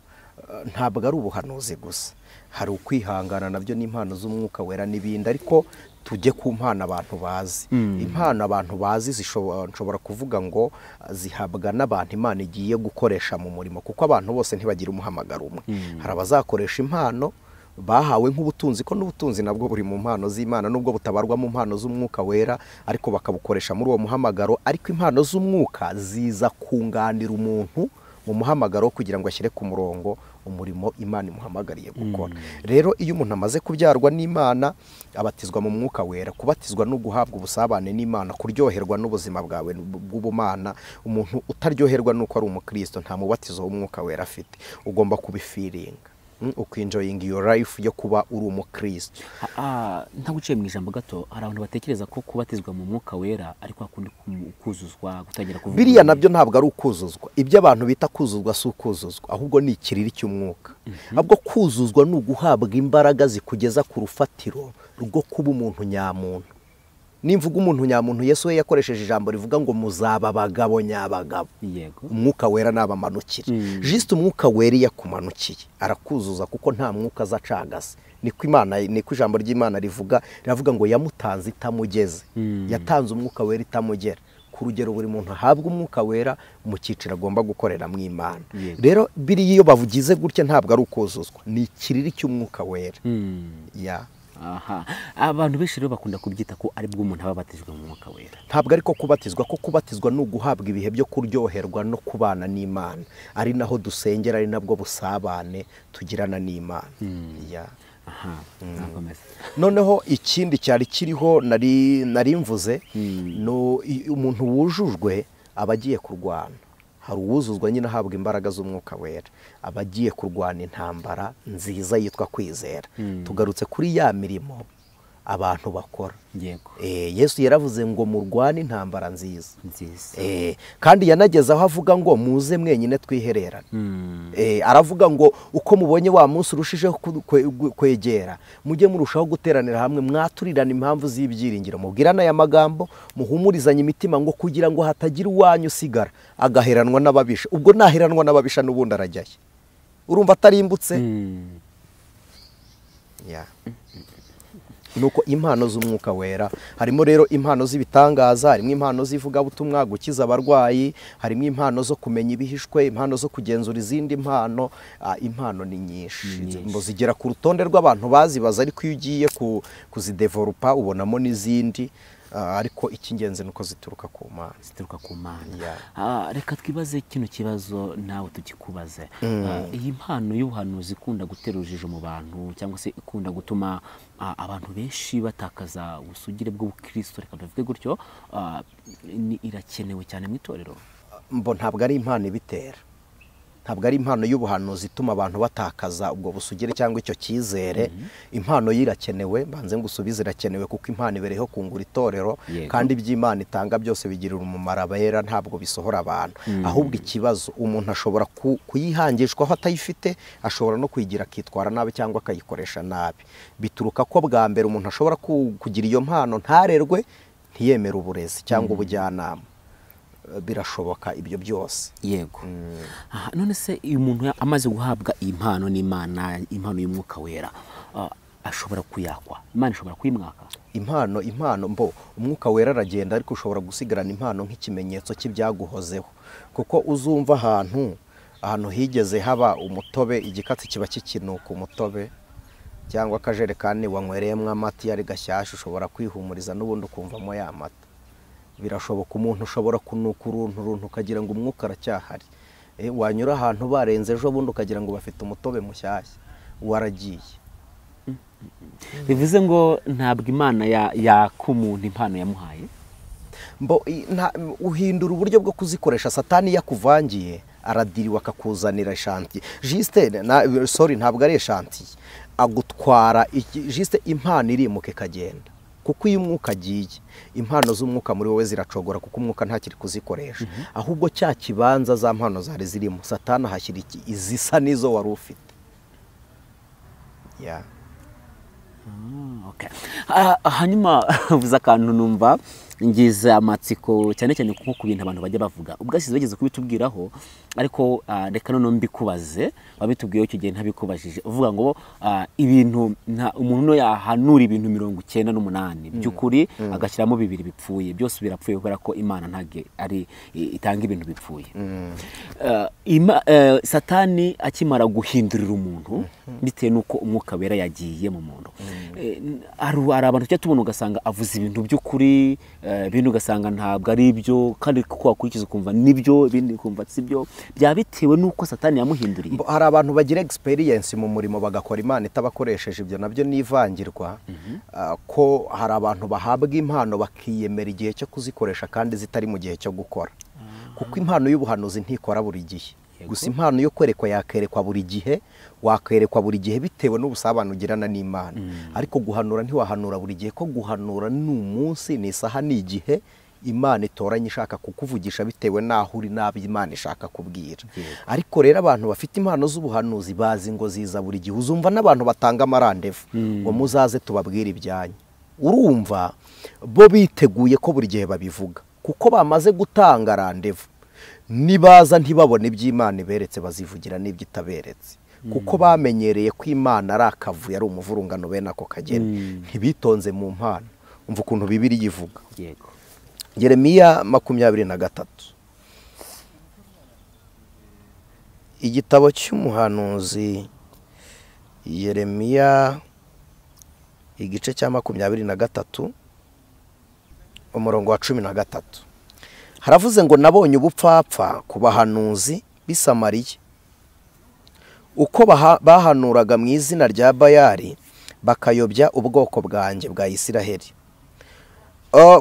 Speaker 1: ntabwo ari ubuhanuzi gusa, hari ukwihangana nabyo n'impano z'umwuka wera n'ibindi. Ariko tujye ku mpano abantu bazi. Impano abantu bazi nshobora kuvuga ngo zihabwa n'abantu Imana igiye gukoresha mu murimo, kuko abantu bose ntibagira umuhamagaro umwe. Hari abazakoresha impano bahawe nk'ubutunzi, ko n'ubutunzi nabwo buri mu mpano z'Imana, nubwo butabarwa mu mpano z'umwuka wera, ariko bakabukoresha muri uwo muhamagaro. Ariko impano z'umwuka ziza kunganira umuntu mu muhamagaro kugira ngo ashyire ku murongo umurimo Imana imuhamagariye gukora. Rero iyo umuntu amaze kubyarwa n'Imana abatizwa mu mwuka wera. Kubatizwa no guhabwa ubusabane n'Imana, kuryoherwa n'ubuzima bwawe bw'ubumana. Umuntu utaryoherwa nuko ari umukristo nta mubatizo w'umwuka wera afite. Ugomba kubifiringa, ukinjoying your life yo kuba uri umukristo.
Speaker 2: Ntaguciye mu ijambo gato, hari abantu batekereza ko kubatizwa mu mwuka wera ariko hakundi kuzuzwa, gutangira kuvuga.
Speaker 1: Biriya nabyo ntabwo ari ukuzuzwa. Ibyo abantu bita kuzuzwa si ukuzuzwa, ahubwo ni ikiriri cy'umwuka. Ahubwo kuzuzwa ni uguhabwa imbaraga zikugeza ku rufatiro rwo kuba umuntu nyamuntu. Nimvuga umuntu nyamuntu, Yesu we yakoresheje ijambo rivuga ngo muzaba abagabo nyabagabo.
Speaker 2: Yego.
Speaker 1: Umwuka wera nabamanukira. Juste umwuka wera yakumanukiye arakuzuza, kuko nta mwuka azacagase. Niko Imana, niko ijambo ry'Imana rivuga, riravuga ngo yamutanze itamugeze. Yatanze umwuka wera itamugera. Ku rugero buri muntu ahabwa umwuka wera mu cyiciro agomba gukorera mu Imana. Rero biri iyo bavugize gutya ntabwo ari ukuzuzwa, ni ikiriri cy'umwuka wera.
Speaker 2: Aha. Abantu benshi rero bakunda kubyita ko ari bwo umuntu aba abatijwe mu mwuka wera.
Speaker 1: Ntabwo ariko kubatizwa, ko kubatizwa ni uguhabwa ibihe byo kuryoherwa no kubana n'Imana, ari naho dusengera, ari nabwo busabane tugirana n'Imana. Noneho ikindi cyari kiriho nari mvuze, no umuntu wujujwe aba agiye kurwana. Hari uwuzuzwa nyine ahabwa imbaraga z'umwuka wera, aba agiye kurwana intambara nziza yitwa kwizera. Tugarutse kuri ya mirimo abantu bakora.
Speaker 2: Yego.
Speaker 1: Yesu yaravuze ngo murwane intambara nziza. Kandi yanageze aho avuga ngo muze mwenyine twihererane. Aravuga ngo uko mubonye wa munsi urushijeho kwegera, mujye murushaho guteranira hamwe, mwaturirana impamvu z'ibyiringiro, mubwirana aya magambo, muhumurizanye imitima, ngo kugira ngo hatagira uwanyu usigara agaheranwa n'ababisha. Ubwo naheranwa n'ababisha n'ubundi arajyaye, urumva atarimbutse. Nuko impano z'umwuka wera harimo rero impano z'ibitangaza, harimo impano z'ivugabutumwa, gukiza abarwayi, harimo impano zo kumenya ibihishwe, impano zo kugenzura izindi mpano. Impano ni nyinshi, zigera ku rutonde rw'abantu bazibaza, ariko iyo ugiye kuzidevelopa ubonamo n'izindi. Ariko icy'ingenzi nuko zituruka ku Mana.
Speaker 2: Zituruka ku Mana. Reka twibaze kino kibazo nawe tukikubaze. Iyi mpano y'ubuhanuzi ikunda gutera urujijo mu bantu, cyangwa se ikunda gutuma abantu benshi batakaza ubusugire bw'ubukristo, reka bivuge gutyo, irakenewe cyane mu itorero.
Speaker 1: Mbo ntabwo ari impano ibitera. Ntabwo ari impano y'ubuhanuzi ituma abantu batakaza ubwo busugire cyangwa icyo cyizere. Impano yirakenewe, mbanze ngusubize, irakenewe kuko impano ibereho kungura itorero, kandi iby'Imana itanga byose bigirira umumaro abera, ntabwo bisohora abantu. Ahubwo ikibazo umuntu ashobora kuyihangishwaho atayifite, ashobora no kuyigira akitwara nabi cyangwa akayikoresha nabi. Bituruka ko bwa mbere umuntu ashobora kugira iyo mpano ntarerwe, ntiyemere uburezi cyangwa ubujyanama. Birashoboka ibyo byose.
Speaker 2: Yego. None se uyu muntu amaze guhabwa impano n'Imana, impano y'umwuka wera, ashobora kuyakwa? Imana ishobora kuyimwaka?
Speaker 1: Impano mbo umwuka wera aragenda, ariko ushobora gusigarana impano nk'ikimenyetso cy'ibyaguhozeho. Kuko uzumva ahantu Ahantu higeze haba umutobe, igikatsi kiba kikinuka umutobe, cyangwa akajerekani wanywereyemo amata iyo ari gashyashya ushobora kwihumuriza n'ubundi ukumvamo ya mata. Birashoboka umuntu ushobora kunuka uruntu ukagira ngo umwuka aracyahari. Wanyura ahantu barenze ejo bundi ukagira ngo bafite umutobe mushyashya, waragiye.
Speaker 2: Bivuze ngo ntabwo Imana yaka umuntu impano yamuhaye.
Speaker 1: Uhindura uburyo bwo kuzikoresha. Satani yakuvangiye aradiriwa akakuzanira ishantiye. Juste sorry, ntabwo ari ishantiye, agutwara juste impano irimuka ikagenda. Kuko iyo umwuka agiye, impano z'umwuka muri wowe ziracogora, kuko umwuka ntakiri kuzikoresha. Ahubwo cya kibanza za mpano zari zirimo, Satani ahashyira izisa n'izo wari ufite.
Speaker 2: Okay. Hanyuma uvuze akantu numva ngize amatsiko cyane cyane kuko ku bintu abantu bajya bavuga ubwasize bageze kubitubwiraho, ariko reka none mbikubaze, wabitubwiye icyo gihe ntabikubajije. Uvuga ngo ibintu umuntu no yahanura ibintu 98 by'ukuri agashyiramo 2 bipfuye, byose birapfuye kubera ko Imana ntabwo ari itanga ibintu bipfuye. Satani akimara guhindurira umuntu bitewe nuko umwuka wera yagiye mu muntu, hari abantu tujya tubona ugasanga avuze ibintu by'ukuri, ibintu ugasanga ntabwo ari ibyo, kandi kuko wakurikiza ukumva nibyo, ibindi ukumva si byo, byaba bitewe nuko Satani yamuhinduriye.
Speaker 1: Hari abantu bagira experience mu murimo bagakora Imana itabakoresheje, ibyo nabyo nivangirwa. Ko hari abantu bahabwa impano bakiyemera igihe cyo kuzikoresha kandi zitari mu gihe cyo gukora. Kuko impano y'ubuhanuzi ntikora buri gihe. Gusa impano yo kwerekwa yakerekwa buri gihe, wakerekwa buri gihe bitewe n'ubusabane ugirana n'Imana. Ariko guhanura ntiwahanura buri gihe, ko guhanura ni umunsi, ni isaha, ni igihe Imana itoranye ishaka kukuvugisha bitewe n'aho uri n'abo Imana ishaka kubwira. Ariko rero abantu bafite impano z'ubuhanuzi bazi ngo ziza buri gihe. Uzumva n'abantu batanga amarandevu ngo muzaze tubabwire ibyanyu. Urumva bo biteguye ko buri gihe babivuga, kuko bamaze gutanga randevu. Nibaza ntibabone iby'Imana iberetse, bazivugira n'ibyo itaberetse. Kuko bamenyereye ko Imana ari akavuyo, ari umuvurungano bene ako kageni. Ntibitonze mu mpano. Umva ukuntu Bibiliya ivuga.
Speaker 2: Yego.
Speaker 1: Yeremiya 23. Igitabo cy'umuhanuzi Yeremiya igice cya 23 umurongo wa 13. Haravuze ngo nabonye ubupfapfa ku bahanuzi b'i Samariya, uko bahanuraga mu izina rya Bayali bakayobya ubwoko bwanjye bwa Isiraheli.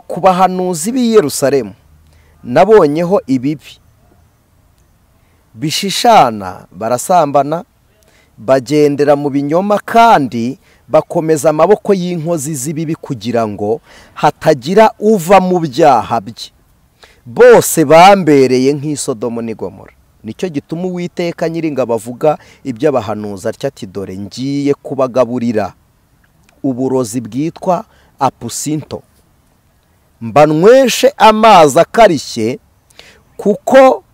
Speaker 1: Ku bahanuzi b'i Yerusalemu nabonyeho ibibi bishishana, barasambana, bagendera mu binyoma, kandi bakomeza amaboko y'inkozi z'ibibi kugira ngo hatagira uva mu byaha bye. Bose bambereye nk'isodomo n'igomora. Nicyo gituma Uwiteka Nyiringabo avuga iby'abahanuzi atya ati dore ngiye kubagaburira uburozi bwitwa apusinto, mbanyweshe amazi akarishye, kuko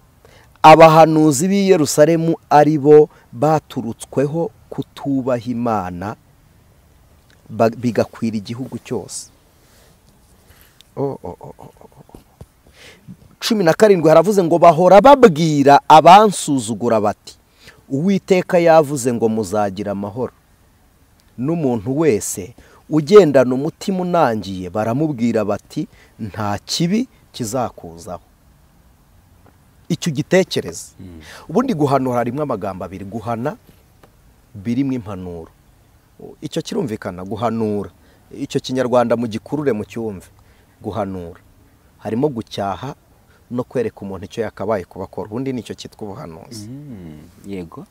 Speaker 1: abahanuzi b'i Yerusalemu ari bo baturutsweho kutubaha Imana, bigakwira igihugu cyose. 17 haravuze ngo bahora babwira abansuzugura bati Uwiteka yavuze ngo muzagira amahoro. N'umuntu wese ugendana umutima unangiye baramubwira bati nta kibi kizakuzaho. Icyo gitekereza. Ubundi guhanura harimo amagambo abiri, guhana birimo impanuro. Icyo kirumvikana, guhanura. Icyo kinyarwanda mu gikurure mu cyumve. Guhanura harimo gucyaha no kwereka umuntu icyo yakabaye kubakora. Ubundi nicyo cyitwa ubuhanuzi.
Speaker 2: Yego.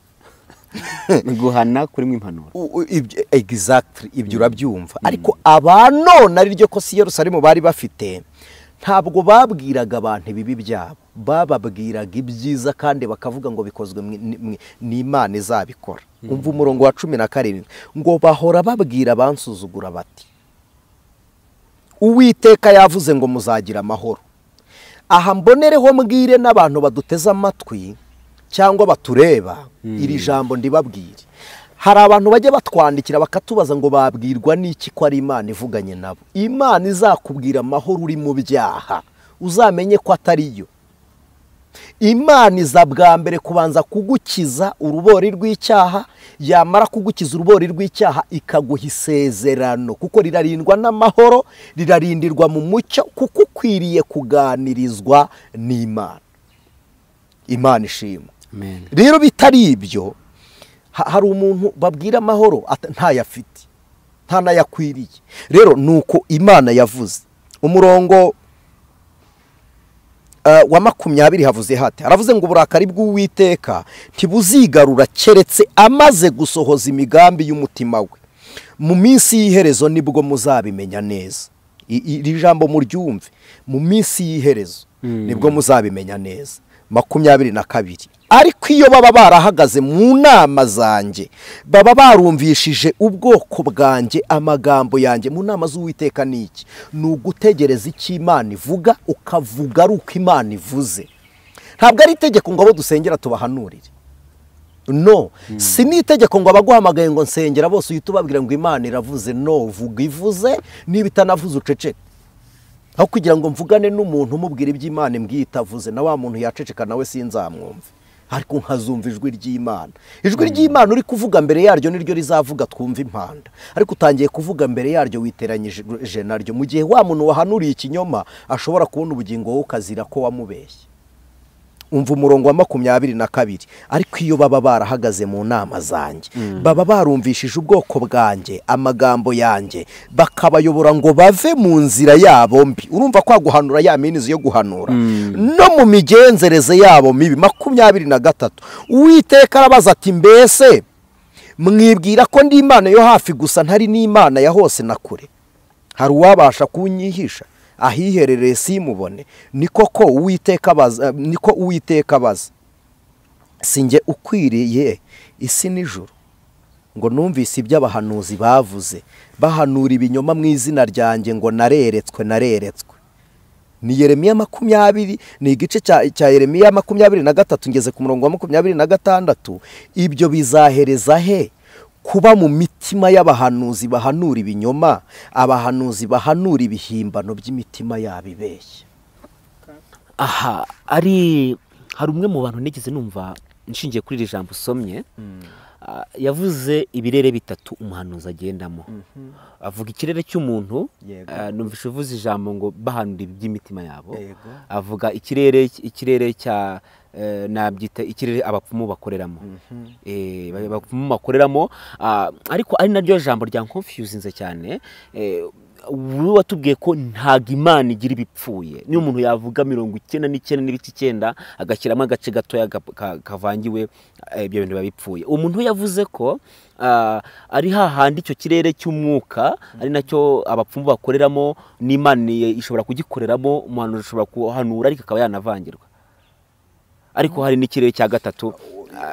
Speaker 2: Guhana kuri mu impanuro.
Speaker 1: Exactly, ibyo urabyumva. Ariko abanone ari ryo kosi Yerusalemu bari bafite, ntabwo babwiraga abantu ibibi byabo, bababwiraga ibyiza kandi bakavuga ngo bikozwe n'Imana izabikora. Umva umurongo wa 17 ngo bahora babwira abansuzugura bati Uwiteka yavuze ngo muzagira amahoro. Aha mbonereho mbwire n'abantu baduteze amatwi cyangwa batureba, iri jambo ndibabwire. Hari abantu bajya batwandikira bakatubaza ngo babwirwa n'iki ko ari Imana ivuganye nabo. Imana izakubwira amahoro uri mu byaha, uzamenye ko atari yo. Imana iza bwa mbere kubanza kugukiza urubori rw'icyaha, yamara kugukiza urubori rw'icyaha ikaguha isezerano, kuko rirarindwa n'amahoro, rirarindirwa mu mucyo, kuko ukwiriye kuganirizwa n'Imana. Imana ishimwe. Rero bitari ibyo, hari umuntu babwira amahoro ntayafite, ntanayakwiriye. Rero nuko Imana yavuze. Umurongo wa 20 havuze hati, aravuze ngo uburakari bw'Uwiteka ntibuzigarura keretse amaze gusohoza imigambi y'umutima we. Mu minsi y'iherezo nibwo muzabimenya neza. Iri jambo muryumve, mu minsi y'iherezo nibwo muzabimenya neza. 22. Ariko iyo baba barahagaze mu nama zanjye, baba barumvishije ubwoko bwanjye amagambo yanjye. Mu nama z'Uwiteka ni iki? Ni ugutegereza icyo Imana ivuga, ukavuga ari uko Imana ivuze. Ntabwo ari itegeko ngo abo dusengera tubahanurire. No, si n'itegeko ngo abaguhamagaye ngo nsengera bose uhite ubabwira ngo Imana iravuze. No, vuga ivuze, niba itanavuze uceceke. Aho kugira ngo mvugane n'umuntu umubwira iby'Imana imbwiye itavuze, na wa muntu yaceceka nawe sinzamwumve, ariko nkazumva ijwi ry'Imana. Ijwi ry'Imana uri kuvuga mbere yaryo niryo rizavuga twumva impanda, ariko utangiye kuvuga mbere yaryo witeranyije naryo, mu gihe wa muntu wahanuriye ikinyoma ashobora kubona ubugingo wowe ukazira ko wamubeshye. Umva umurongo wa 22. Ariko iyo baba barahagaze mu nama zanjye, baba barumvishije ubwoko bwanjye amagambo yanjye, bakabayobora ngo bave mu nzira yabo mbi. Urumva kwa guhanura ya minizi yo guhanura, no mu migenzereze yabo mibi. 23. Uwiteka arabaza ati mbese mwibwira ko ndi Imana yo hafi gusa, ntari n'Imana ya hose na kure? Hari uwabasha kunyihisha ahiherereye simubone? Niko ko Uwiteka abaza, niko Uwiteka abaza, sinjye ukwiriye isi n'ijuru? Ngo numvise iby'abahanuzi bavuze, bahanura ibinyoma mu izina ryanjye, ngo nareretswe, nareretswe. Ni Yeremiya 20, ni igice cya Yeremiya 23, ngeze ku murongo wa 26. Ibyo bizahereza he kuba mu mitima y'abahanuzi bahanura ibinyoma, abahanuzi bahanura ibihimbano by'imitima yabo ibeshya?
Speaker 2: Aha ari hari umwe mu bantu nigeze numva nshingiye kuri iri jambo usomye, yavuze ibirere bitatu umuhanuzi agendamo. Avuga ikirere cy'umuntu, numvise uvuze ijambo ngo bahanura iby'imitima yabo. Avuga ikirere cya nabyita ikirere abapfumu bakoreramo. Abapfumu bakoreramo, ariko ari naryo jambo rya confusinze cyane. Wowe watubwiye ko ntago Imana igira ibipfuye. Niyo umuntu yavuga 99.9 agashyiramo agace gatoya kavangiwe, ibyo bintu biba bipfuye. Umuntu yavuze ko ari hahandi icyo kirere cy'umwuka ari nacyo abapfumu bakoreramo, n'Imana ishobora kugikoreramo, umuhanuzi ashobora kuhanura ariko akaba yanavangirwa. Ariko hari n'ikirere cya gatatu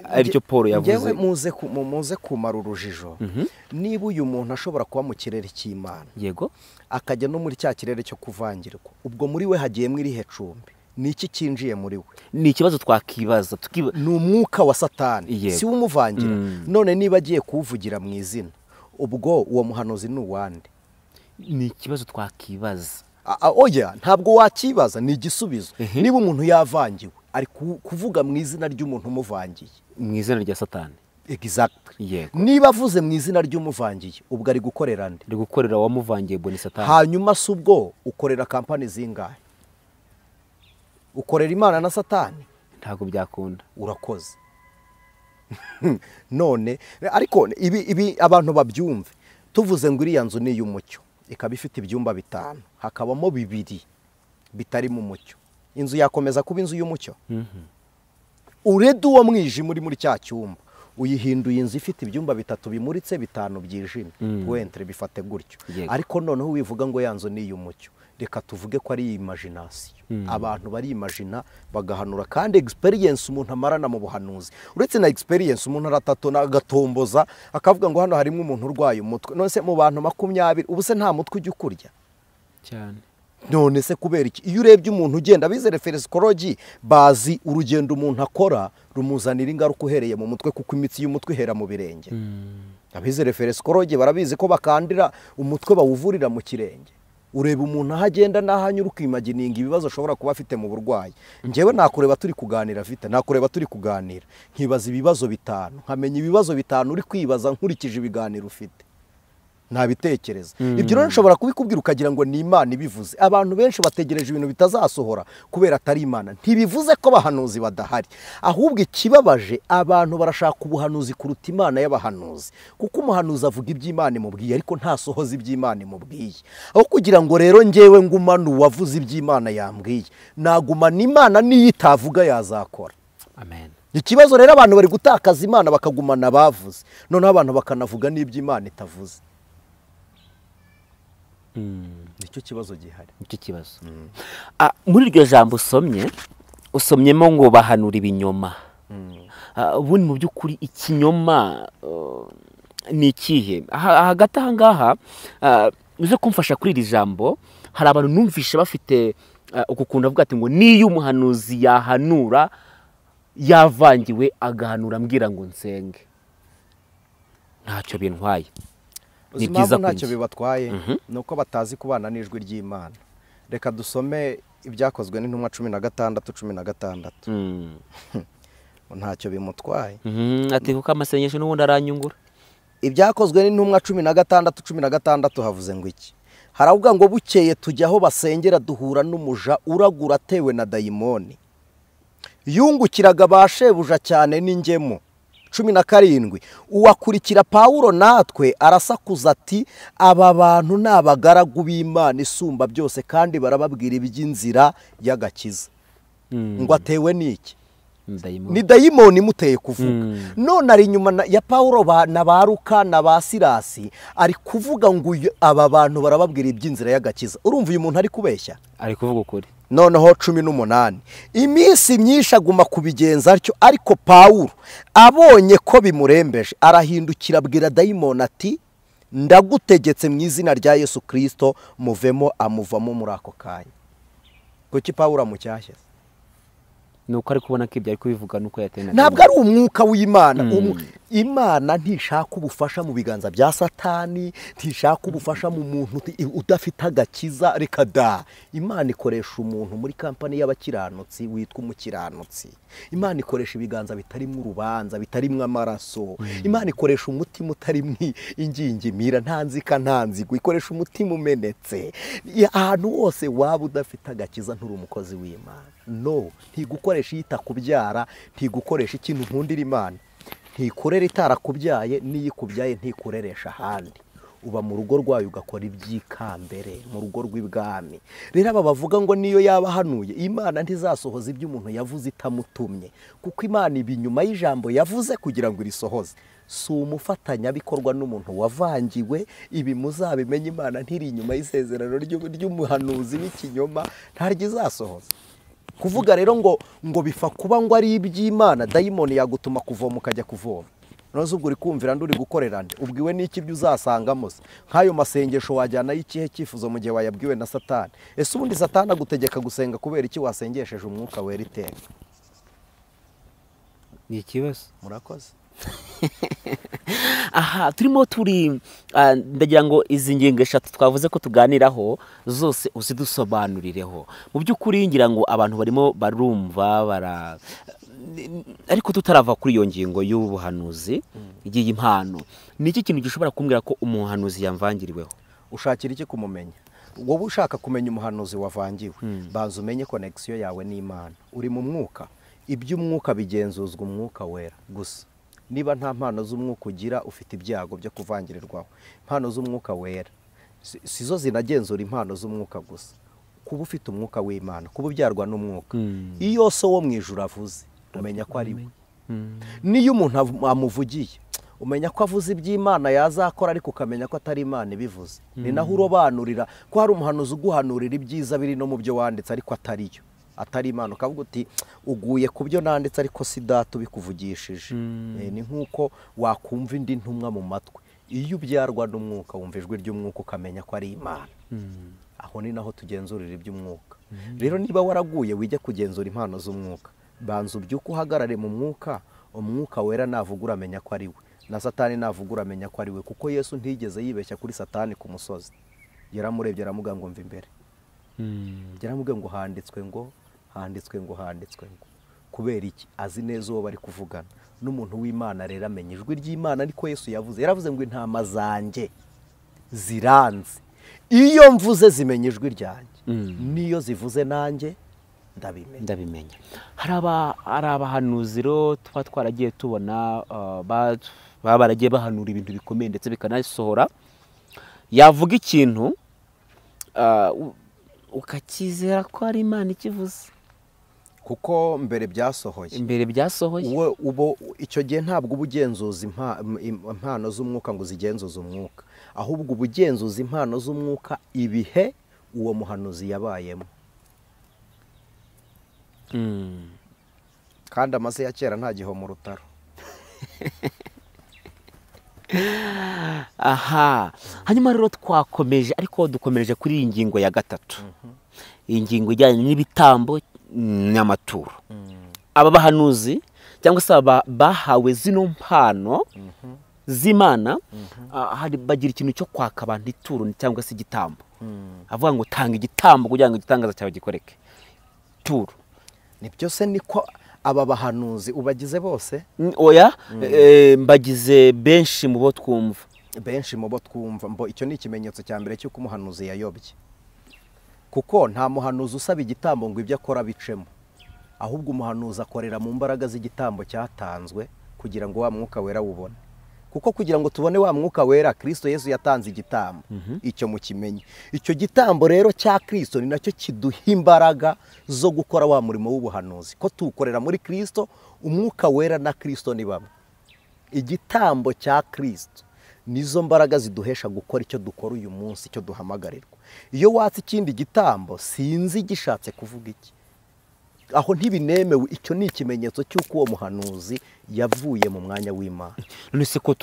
Speaker 2: aricyo Paul yavuze.
Speaker 1: Ngewe muze kumara urujijo. Niba uyu muntu ashobora kuba mu kirere cy'Imana,
Speaker 2: yego,
Speaker 1: akajya no muri cya kirere cyo kuvangirwa, ubwo muri we hagiyemo irihe cumbi? Ni iki cyinjiye muri we?
Speaker 2: Ni ikibazo twakibaza.
Speaker 1: Ni umwuka wa Satani, si umuvangira. None niba agiye kuwuvugira mu izina, ubwo uwo muhanuzi ni uwande?
Speaker 2: Ni ikibazo twakibaza.
Speaker 1: Oya, ntabwo wakibaza, ni igisubizo. Niba umuntu yavangiwe ari kuvuga mu izina ry'umuntu umuvangiye,
Speaker 2: mu izina rya Satani.
Speaker 1: Exactly.
Speaker 2: Yego.
Speaker 1: Niba avuze mu izina ry'umuvangiye, ubwo ari gukorera nde?
Speaker 2: Ari gukorera wamuvangiye, boni Satani.
Speaker 1: Hanyuma si ubwo ukorera kampani zingahe? Ukorera Imana na Satani?
Speaker 2: Ntabwo byakunda.
Speaker 1: Urakoze. None ariko ibi abantu babyumve. Tuvuze ngo iriya nzu ni iy'umucyo, ikaba ifite ibyumba 5, hakabamo 2 bitari mu mucyo, inzu yakomeza kuba inzu y'umucyo? Urede uwo mwijima uri muri cya cyumba, uyihinduye inzu ifite ibyumba 3 bimuritse, 5 byijimye. Wentre bifate gutyo. Ariko noneho wivuga ngo ya nzu ni iy'umucyo, reka tuvuge ko ari imagination. Abantu bari imagina bagahanura, kandi experience umuntu amarana mu buhanuzi, uretse na experience umuntu aratatona agatomboza akavuga ngo hano harimo umuntu urwaye umutwe. None se mu bantu 20 ubu se nta mutwe ujya ukurya
Speaker 2: cyane?
Speaker 1: None se kubera iki iyo urebye umuntu ugenda bize referencology bazi urugendo umuntu akora rumuzanira ingaruka uhereye mu mutwe, kuko imitsi y'umutwe ihera mu birenge. Abize referencology barabizi ko bakandira umutwe bawuvurira mu kirenge. Ureba umuntu aho agenda n'aho anyura ukimagininga ibibazo ashobora kuba afite mu burwayi. Njyewe nakureba turi kuganira vita, nakureba turi kuganira nkibaza ibibazo bitanu, nkamenya ibibazo bitanu uri kwibaza nkurikije ibiganiro ufite, ntabitekereza. Ibyo rero nshobora kubikubwira ukagira ngo ni Imana ibivuze. Abantu benshi bategereje ibintu bitazasohora kubera atari Imana. Ntibivuze ko abahanuzi badahari, ahubwo ikibabaje abantu barashaka ubuhanuzi kuruta Imana y'abahanuzi, kuko umuhanuzi avuga iby'Imana imubwiye ariko ntasohoza iby'Imana imubwiye. Aho kugira ngo rero njyewe ngumane uwavuze iby'Imana yambwiye, nagumana Imana niyo itavuga yazakora.
Speaker 2: Amen.
Speaker 1: Ikibazo rero abantu bari gutakaza Imana bakagumana abavuze, noneho abantu bakanavuga n'iby'Imana itavuze. Nicyo kibazo gihari.
Speaker 2: Nicyo kibazo. Muri iryo jambo usomyemo ngo bahanura ibinyoma. Ubundi mu by'ukuri ikinyoma ni ikihe? Hagati aha ngaha uze kumfasha kuri iri jambo, hari abantu numvishe bafite uku kuntu avuga ati ngo niyo umuhanuzi yahanura yavangiwe agahanura ambwira ngo nsenge, ntacyo bintwaye.
Speaker 1: Ni byiza ntacyo bibatwaye, nuko batazi kubana n'ijwi ry'Imana. Reka dusome ibyakozwe n'intumwa 16:16. Ntacyo bimutwaye.
Speaker 2: Ati kuko amasengesho n'ubundi aranyungura.
Speaker 1: Ibyakozwe n'intumwa 16:16 havuze ngo iki? Haravuga ngo bukeye tujya aho basengera duhura n'umuja uragura atewe na dayimoni, yungukiraga ba shebuja cyane n'ingemu. 17 uwakurikira Pawulo natwe arasakuza ati aba bantu ni abagaragu b'Imana isumba byose kandi barababwira iby'inzira y'agakiza. Ngo atewe n'iki? Ni dayimoni imuteye kuvuga. None ari inyuma ya Pawulo na ba Luka na ba Silasi ari kuvuga ngo aba bantu barababwira iby'inzira y'agakiza. Urumva uyu muntu ari kubeshya?
Speaker 2: Ari kuvuga ukuri.
Speaker 1: Noneho 18 iminsi myinshi aguma kubigenza atyo, ariko Pawulo abonye ko bimurembeje arahindukira abwira dayimoni ati ndagutegetse mu izina rya Yesu Kristo muvemo. Amuvamo muri ako kanya. Kuki Pawulo amucyashye?
Speaker 2: Nuko ari kubona ko ibyo ari kubivuga nuko yatena.
Speaker 1: Ntabwo ari umwuka w'Imana. Imana ntishaka ubufasha mu biganza bya Satani, ntishaka ubufasha mu muntu udafite agakiza, reka da. Imana ikoresha umuntu muri kampani y'abakiranutsi witwa umukiranutsi. Imana ikoresha ibiganza bitarimo urubanza, bitarimo amaraso. Imana ikoresha umutima utarimo ingingimira, nta nzika nta nzigo, ikoresha umutima umenetse. Ahantu hose waba udafite agakiza nturi umukozi w'Imana. No, ntigukoresha yita kubyara, ntigukoresha ikintu nkundira Imana. Ntikorera itarakubyaye, n'iyikubyaye ntikureresha ahandi. Uba mu rugo rwayo ugakora iby'ikambere, mu rugo rw'ibwami. Rero aba bavuga ngo niyo yaba hanuye, Imana ntizasohoza ibyo umuntu yavuze itamutumye, kuko Imana iba inyuma y'ijambo yavuze kugira ngo irisohoze. Si umufatanyabikorwa n'umuntu wavangiwe, ibi muzabimenye, Imana ntiri inyuma y'isezerano ry'umuhanuzi w'ikinyoma, ntaryo izasohoza. Kuvuga rero ngo bifa kuba ngo ari iby'Imana, dayimoni yagutuma kuvoma ukajya kuvoma. Noneho ubwo uri kumvira ndi uri gukorera nde? Ubwiwe n'iki ibyo uzasangamo se? Nk'ayo masengesho wajyana y'ikihe cyifuzo mu gihe wayabwiwe na Satani? Ese ubundi Satani agutegeka gusenga kubera iki wasengesheje umwuka wera iteka?
Speaker 2: Ni ikibazo.
Speaker 1: Murakoze.
Speaker 2: Aha turimo turi ndagira ngo izi ngingo eshatu twavuze ko tuganiraho zose uzidusobanurireho. Mu by'ukuri ngira ngo abantu barimo barumva bara, ariko tutarava kuri iyo ngingo y'ubuhanuzi igiye impano, ni iki kintu gishobora kumbwira ko umuhanuzi yamvangiriweho?
Speaker 1: Ushakira iki kumumenya? Wowe ushaka kumenya umuhanuzi wavangiwe, banza umenye connection yawe n'Imana. Uri mu mwuka, iby'umwuka bigenzuzwa umwuka wera gusa. Niba nta mpano z'umwuka ugira, ufite ibyago byo kuvangirirwaho. Impano z'umwuka wera sizo zinagenzura impano z'umwuka gusa. Kuba ufite umwuka w'Imana, kuba ubyarwa n'umwuka, iyo so wo mu ijuru avuze umenya ko ari we. Niyo umuntu amuvugiye umenya ko avuze iby'Imana yazakora, ariko ukamenya ko atari Imana ibivuze. Ni naho urobanurira ko hari umuhanuzi uguhanurira ibyiza biri no mu byo wanditse ariko atariyo, atari Imana, ukavuga uti uguye ku byo nanditse ariko si data ubikuvugishije. Ni nkuko wakumva indi ntumwa mu matwi. Iyo ubyarwa n'umwuka wumva ijwi ry'umwuka ukamenya ko ari Imana. Aho ni naho tugenzurira iby'umwuka. Rero niba waraguye wijya kugenzura impano z'umwuka, banza ubyuke uhagarare mu mwuka. Umwuka wera navuga uramenya ko ari we, na Satani navuga uramenya ko ari we, kuko Yesu ntigeze yibeshya kuri Satani ku musozi. Yaramurebye aramubwira ngo mva imbere. Yaramubwiye ngo handitswe ngo, handitswe ngo, handitswe ngo. Kubera iki? Azi neza uwo bari kuvugana. N'umuntu w'Imana rero amenya ijwi ry'Imana, niko Yesu yavuze. Yaravuze ngo intama zanjye ziranze, iyo mvuze zimenya ijwi ryanjye, niyo zivuze nanjye ndabimenya.
Speaker 2: Hari abahanuzi rero tuba twaragiye tubona baba baragiye bahanura ibintu bikomeye ndetse bikanasohora. Yavuga ikintu ukakizera ko ari Imana ikivuze,
Speaker 1: kuko mbere byasohoye.
Speaker 2: Mbere byasohoye.
Speaker 1: Ubo icyo gihe ntabwo ubugenzuza impano z'umwuka ngo zigenzuze umwuka, ahubwo ubugenzuza impano z'umwuka ibihe uwo muhanuzi yabayemo. Kandi amase ya kera nta giho mu rutaro.
Speaker 2: Aha, hanyuma rero twakomeje, ariko dukomereje kuri iyi ngingo ya gatatu. Iyi ngingo ijyanye n'ibitambo n'amaturo. Aba bahanuzi cyangwa se aba bahawe zino mpano z'Imana, hari bagira ikintu cyo kwaka abantu ituro cyangwa se igitambo. Avuga ngo tanga igitambo kugira ngo igitangaza cyawe gikoreke. Turo.
Speaker 1: Ni byose niko aba bahanuzi ubagize bose?
Speaker 2: Oya, mbagize benshi mu bo twumva.
Speaker 1: Benshi mu bo twumva. Mbo icyo ni ikimenyetso cya mbere cy'uko umuhanuzi yayobye. Kuko nta muhanuzi usaba igitambo ngo ibyo akora bicemo, ahubwo umuhanuzi akorera mu mbaraga z'igitambo cyatanzwe kugira ngo wa mwuka wera wubone. Kuko kugira ngo tubone wa mwuka wera, Kristo Yesu yatanze igitambo. Icyo mukimenye. Icyo gitambo rero cya Kristo ni nacyo kiduha imbaraga zo gukora wa murimo w'ubuhanuzi. Ko tuwukorera muri Kristo, umwuka wera na Kristo ni bamwe. Igitambo cya Kristo nizo mbaraga ziduhesha gukora icyo dukora uyu munsi, icyo duhamagarirwa. Iyo watse ikindi gitambo, sinzi gishatse kuvuga iki, aho ntibinemewe. Icyo ni ikimenyetso cy'uko uwo muhanuzi yavuye mu mwanya w'Imana.
Speaker 2: None se ko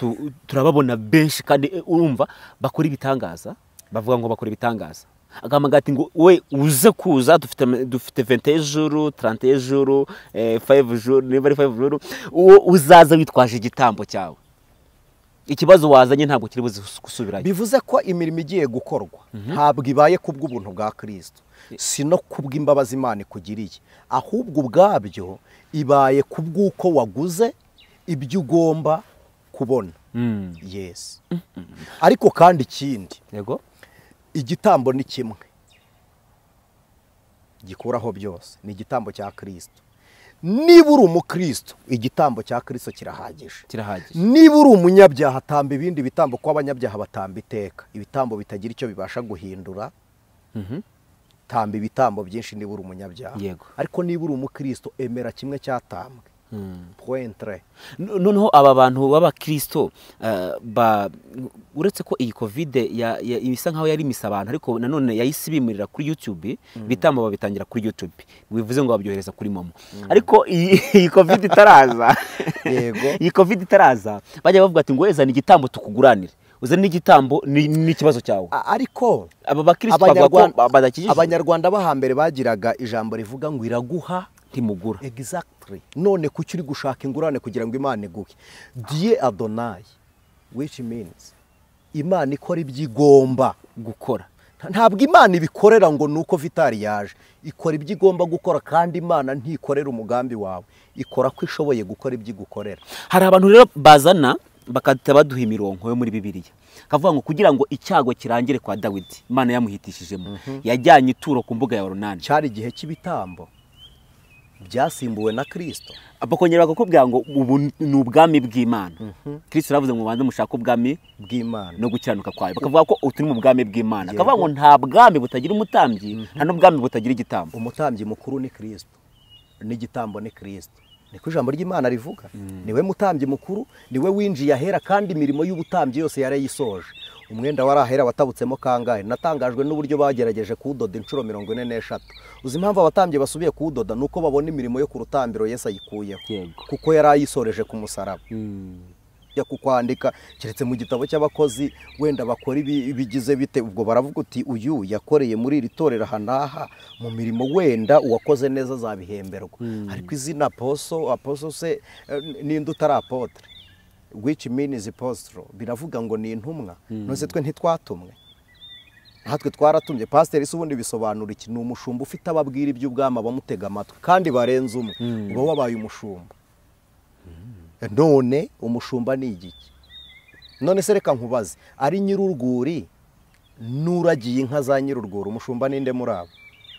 Speaker 2: turababona benshi kandi urumva bakora ibitangaza, bavuga ngo bakora ibitangaza, agahamagara ati ngo we uze kuza, dufite 21 jours, 31 jours, 5 jours, niba ari 5 jours, uwo uzaza witwaje igitambo cyawe, ikibazo wazanye ntabwo kiri buze gusubirayo.
Speaker 1: Bivuze ko imirimo igiye gukorwa ntabwo ibaye kubw'ubuntu bwa Kristo, si no kubw'imbabazi Imana ikugiriye, ahubwo ubwabyo ibaye kubw'uko waguze ibyo ugomba kubona. Yes. Ariko kandi ikindi,
Speaker 2: yego,
Speaker 1: igitambo ni kimwe gikuraho byose, ni igitambo cya Kristo. Niba uri umukristo, igitambo cya Kristo kirahagije.
Speaker 2: Kirahagije.
Speaker 1: Niba uri umunyabyaha, tamba ibindi bitambo, kuko abanyabyaha batamba iteka ibitambo bitagira icyo bibasha guhindura. Tamba ibitambo byinshi niba uri umunyabyaha. Ariko niba uri umukristo, emera kimwe cyatambwe. Pointre.
Speaker 2: Noneho aba bantu b'abakristo uretse ko iyi Covid isa nkaho yari imisa abantu, ariko nanone yahise ibimurira kuri YouTube, ibitambo babitangira kuri YouTube, bivuze ngo babyohereza kuri Momo. Ariko iyi Covid itaraza,
Speaker 1: yego,
Speaker 2: iyi Covid itaraza bajya bavuga ati ngo wezana igitambo tukuguranire, uzane n'igitambo n'ikibazo cyawe.
Speaker 1: Ariko
Speaker 2: aba bakristo bavuga ko badakijije.
Speaker 1: Abanyarwanda bahambere bagiraga ijambo rivuga ngo iraguha
Speaker 2: ntimugura.
Speaker 1: Exactly. None kuki uri gushaka ingurane kugira ngo Imana iguhe? Dieu Adonai, which means Imana ikora ibyo igomba
Speaker 2: gukora.
Speaker 1: Ntabwo Imana ibikorera ngo nuko Vitali yaje, ikora ibyo igomba gukora, kandi Imana ntikorera umugambi wawe, ikora ko ishoboye gukora ibyo igukorera.
Speaker 2: Hari abantu rero bazana bakahita baduha imirongo yo muri Bibiliya, kavuga ngo kugira ngo icyago kirangire kwa Dawidi, Imana yamuhitishijemo, yajyanye ituro ku mbuga ya Orunani.
Speaker 1: Cyari igihe cy'ibitambo byasimbuwe na Kristo.
Speaker 2: Bakongera bakakubwira ngo ubu ni ubwami bw'Imana. Kristo yaravuze ngo mubanze mushake ubwami
Speaker 1: bw'Imana
Speaker 2: no gukiranuka kwayo. Bakavuga ko uturi mu bwami bw'Imana. Bakavuga ngo nta bwami butagira umutambyi, nta n'ubwami butagira igitambo.
Speaker 1: Umutambyi mukuru ni Kristo, n'igitambo ni Kristo. Niko ijambo ry'Imana rivuga. Niwe mutambyi mukuru, niwe winjiye ahera, kandi imirimo y'ubutambyi yose yarayisoje. Umwenda wari ahera watabutsemo kangahe? Natangajwe n'uburyo bagerageje kuwudoda inshuro 43. Uzi impamvu abatambyi basubiye kuwudoda? Nuko babona imirimo yo ku rutambiro Yesu ayikuyeho, kuko yari ayisoreje ku musaraba. Ya kukwandika keretse mu gitabo cy'abakozi wenda bakora ibigize bite, ubwo baravuga uti uyu yakoreye muri iri torero aha n'aha mu mirimo, wenda uwakoze neza azabihemberwa. Ariko izina aposo se ninde utari apotre, which means apostle, biravuga ngo ni intumwa. None twe ntitwatumwe, Natwe twaratumye pasiteri se ubundi bisobanura iki? Ni umushumba ufite ababwira iby'ubwami abamutega amatwi kandi barenze umwe, uba wabaye umushumba. None umushumba ni igiki? None se reka nkubaze, ari nyir'urwuri n'uragiye inka za nyir'urwuri, umushumba ninde muri abo?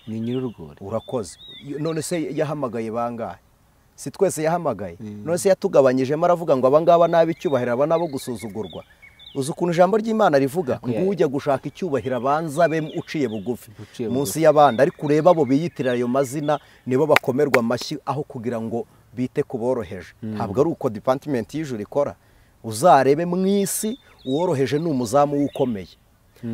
Speaker 2: Ni nyir'urwuri.
Speaker 1: Urakoze. None se yahamagaye bangahe? Si twese yahamagaye? None se yatugabanyijemo aravuga ngo abangaba n'ab'icyubahiro, aba nabo gusuzugurwa. Uzi ukuntu ijambo ry'Imana rivuga ngo ujya gushaka icyubahiro abanza abe uciye bugufi munsi y'abandi, ariko ureba abo biyitirira ayo mazina nibo bakomerwa amashyi aho kugira ngo bite kuboroheje. Ntabwo ari uko department y'ijuru ikora. Uzarebe mu isi uworoheje ni umuzamu w'ukomeye,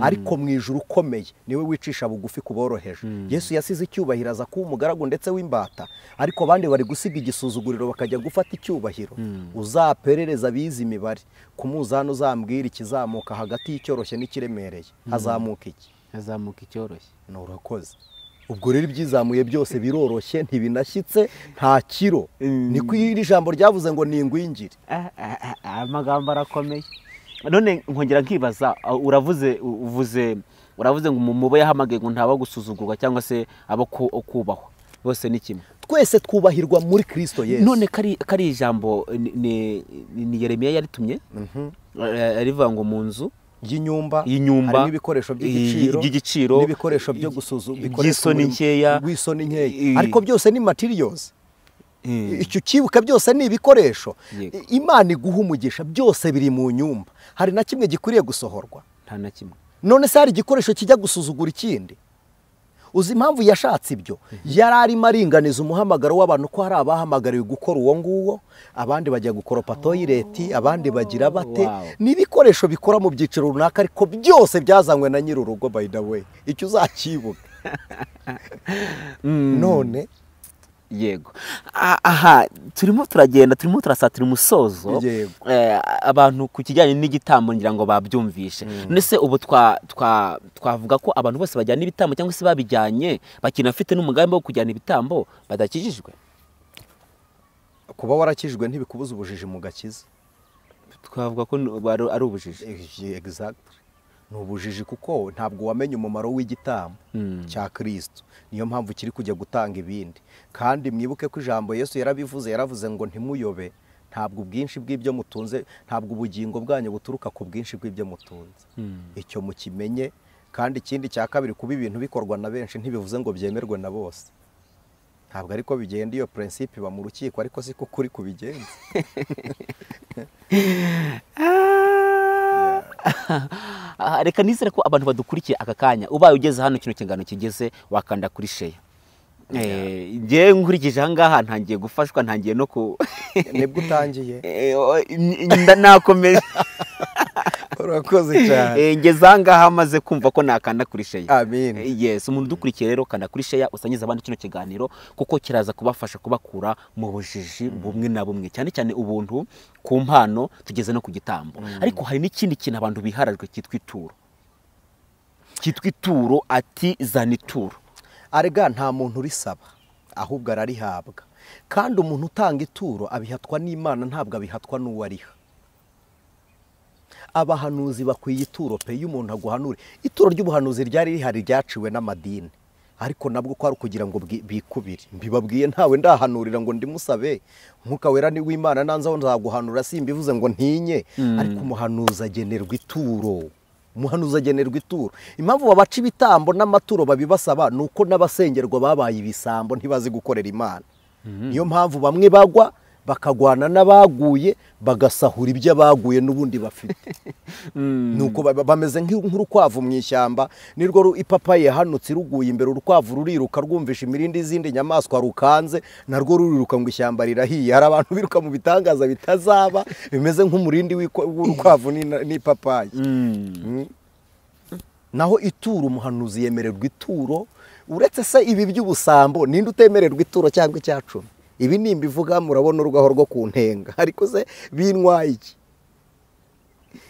Speaker 1: ariko mu ijuru ukomeye niwe wicisha bugufi kuboroheje. Yesu yasize icyubahiro aza kuba umugaragu ndetse w'imbata, ariko abandi bari gusiga igisuzuguriro bakajya gufata icyubahiro. Uzaperereza abize imibare ku muzani, uzambwira ikizamuka hagati y'icyoroshye n'ikiremereye, hazamuka iki?
Speaker 2: Hazamuka icyoroshye.
Speaker 1: Urakoze. Ubwo rero ibyizamuye byose biroroshye, ntibinashyitse, nta kiro. Niko iri jambo ryavuze ngo ni ingwingire.
Speaker 2: Amagambo arakomeye. None nkongera nkibaza, uravuze uravuze ngo umubo yahamagaye ngo ntaba gusuzugurwa cyangwa se abo kubahwa, bose ni kimwe,
Speaker 1: twese twubahirwa muri Kristo Yesu.
Speaker 2: None kari ijambo ni Yeremiya yaritumye, rivuga ngo mu nzu
Speaker 1: y'inyumba harimo ibikoresho by'igiciro n'ibikoresho byo gusuzuma,
Speaker 2: by'isoni nkeya,
Speaker 1: by'isoni nkeya, ariko byose ni materials. Icyo kibuka byose ni ibikoresho. Imana iguha umugisha, byose biri mu nyumba. Hari na kimwe gikwiriye gusohorwa?
Speaker 2: Nta na kimwe.
Speaker 1: None se hari igikoresho kijya gusuzugura ikindi? Uzi impamvu yashatse ibyo? Yari arimo aringaniza umuhamagaro w'abantu, ko hari abahamagariwe gukora uwo nguwo, abandi bajya gukoropa toyireti, abandi bagira bate. Ni ibikoresho bikora mu byiciro runaka, ariko byose byazanywe na nyir'urugo. By the way, icyo uzakibuka. None
Speaker 2: yego, aha turimo turagenda, turimo turasatira umusozo. Abantu ku kijyanye n'igitambo ngira ngo babyumvishe. None ubu twavuga ko abantu bose bajyana ibitambo cyangwa se babijyanye bakinafite n'umugambi wo kujyana ibitambo badakijijwe?
Speaker 1: Kuba warakijijwe ntibikubuza ubujiji mu gakiza.
Speaker 2: Twavuga ko ari ubujiji.
Speaker 1: Exactly. Ni ubujiji kuko ntabwo wamenye umumaro w'igitambo cya Kristo. Niyo mpamvu kiri kujya gutanga ibindi. Kandi mwibuke ko ijambo Yesu yarabivuze, yaravuze ngo ntimuyobe, ntabwo ubwinshi bw'ibyo mutunze, ntabwo ubugingo bwanyu buturuka ku bwinshi bw'ibyo mutunze. Icyo mukimenye. Kandi ikindi cya kabiri, kuba ibintu bikorwa na benshi ntibivuze ngo byemerwe na bose. Ntabwo ariko bigenda. Iyo principe iba mu rukiko, ariko siko kuri kubigenza.
Speaker 2: Reka nizere ko abantu badukurikiye aka kanya, ubaye ugeze hano kino kingano kigeze, wakanda kuri share. Ngiye nkurikije aha ngaha ntangiye gufashwa, ntangiye no ku
Speaker 1: nibwo utangiye
Speaker 2: nakomeje.
Speaker 1: Urakoze cyane.
Speaker 2: Ngeze aha ngaha maze kumva ko nakanda kuri share.
Speaker 1: Amen.
Speaker 2: Yes, umuntu udukurikiye rero kanda kuri share, usangize abandi kino kiganiro kuko kiraza kubafasha kubakura mu bujiji bumwe na bumwe, cyane cyane ubuntu ku mpano tugeze no ku gitambo. Ariko hari n'ikindi kintu abantu biharajwe cyitwa ituro. Cyitwa ituro, ati zana ituro.
Speaker 1: Arega nta muntu urisaba, ahubwo ararihabwa. Kandi umuntu utanga ituro abihatwa n'Imana, ntabwo abihatwa n'uwariha. Abahanuzi bakwiye ituro pe. Iyo umuntu aguhanure, ituro ry'ubuhanuzi ryari rihari ryaciwe n'amadini, ariko nabwo ko ari kugira ngo bikubire. Mbibabwiye ntawe ndahanurira ngo ndimusabe, Mwuka Wera ni w'Imana nanza aho nzaguhanura, simbivuze ngo ntinye, ariko umuhanuzi agenerwa ituro. Umuhanuzi agenerwa ituro. Impamvu babaca ibitambo n'amaturo babibasaba ni uko n'abasengerwa babaye ibisambo, ntibazi gukorera Imana. Niyo mpamvu bamwe bagwa bakagwana n'abaguye, bagasahura ibyo abaguye n'ubundi bafite. Nuko bameze nk'urukwavu mu ishyamba, nirwo ipapayi yahanutse iruguye imbere, urukwavu ruriruka rwumvisha imirindi y'izindi nyamaswa rukanze, narwo ruriruka ngo ishyamba rirahiye. Hari abantu biruka mu bitangaza bitazaba, bimeze nk'umurindi w'urukwavu n'ipapayi. Naho ituro, umuhanuzi yemererwa ituro. Uretse se ibi by'ubusambo, ninde utemererwa ituro cyangwa icyacumi? Ibi nimbivuga murabona urwaho rwo kuntenga, ariko se bintwaye iki?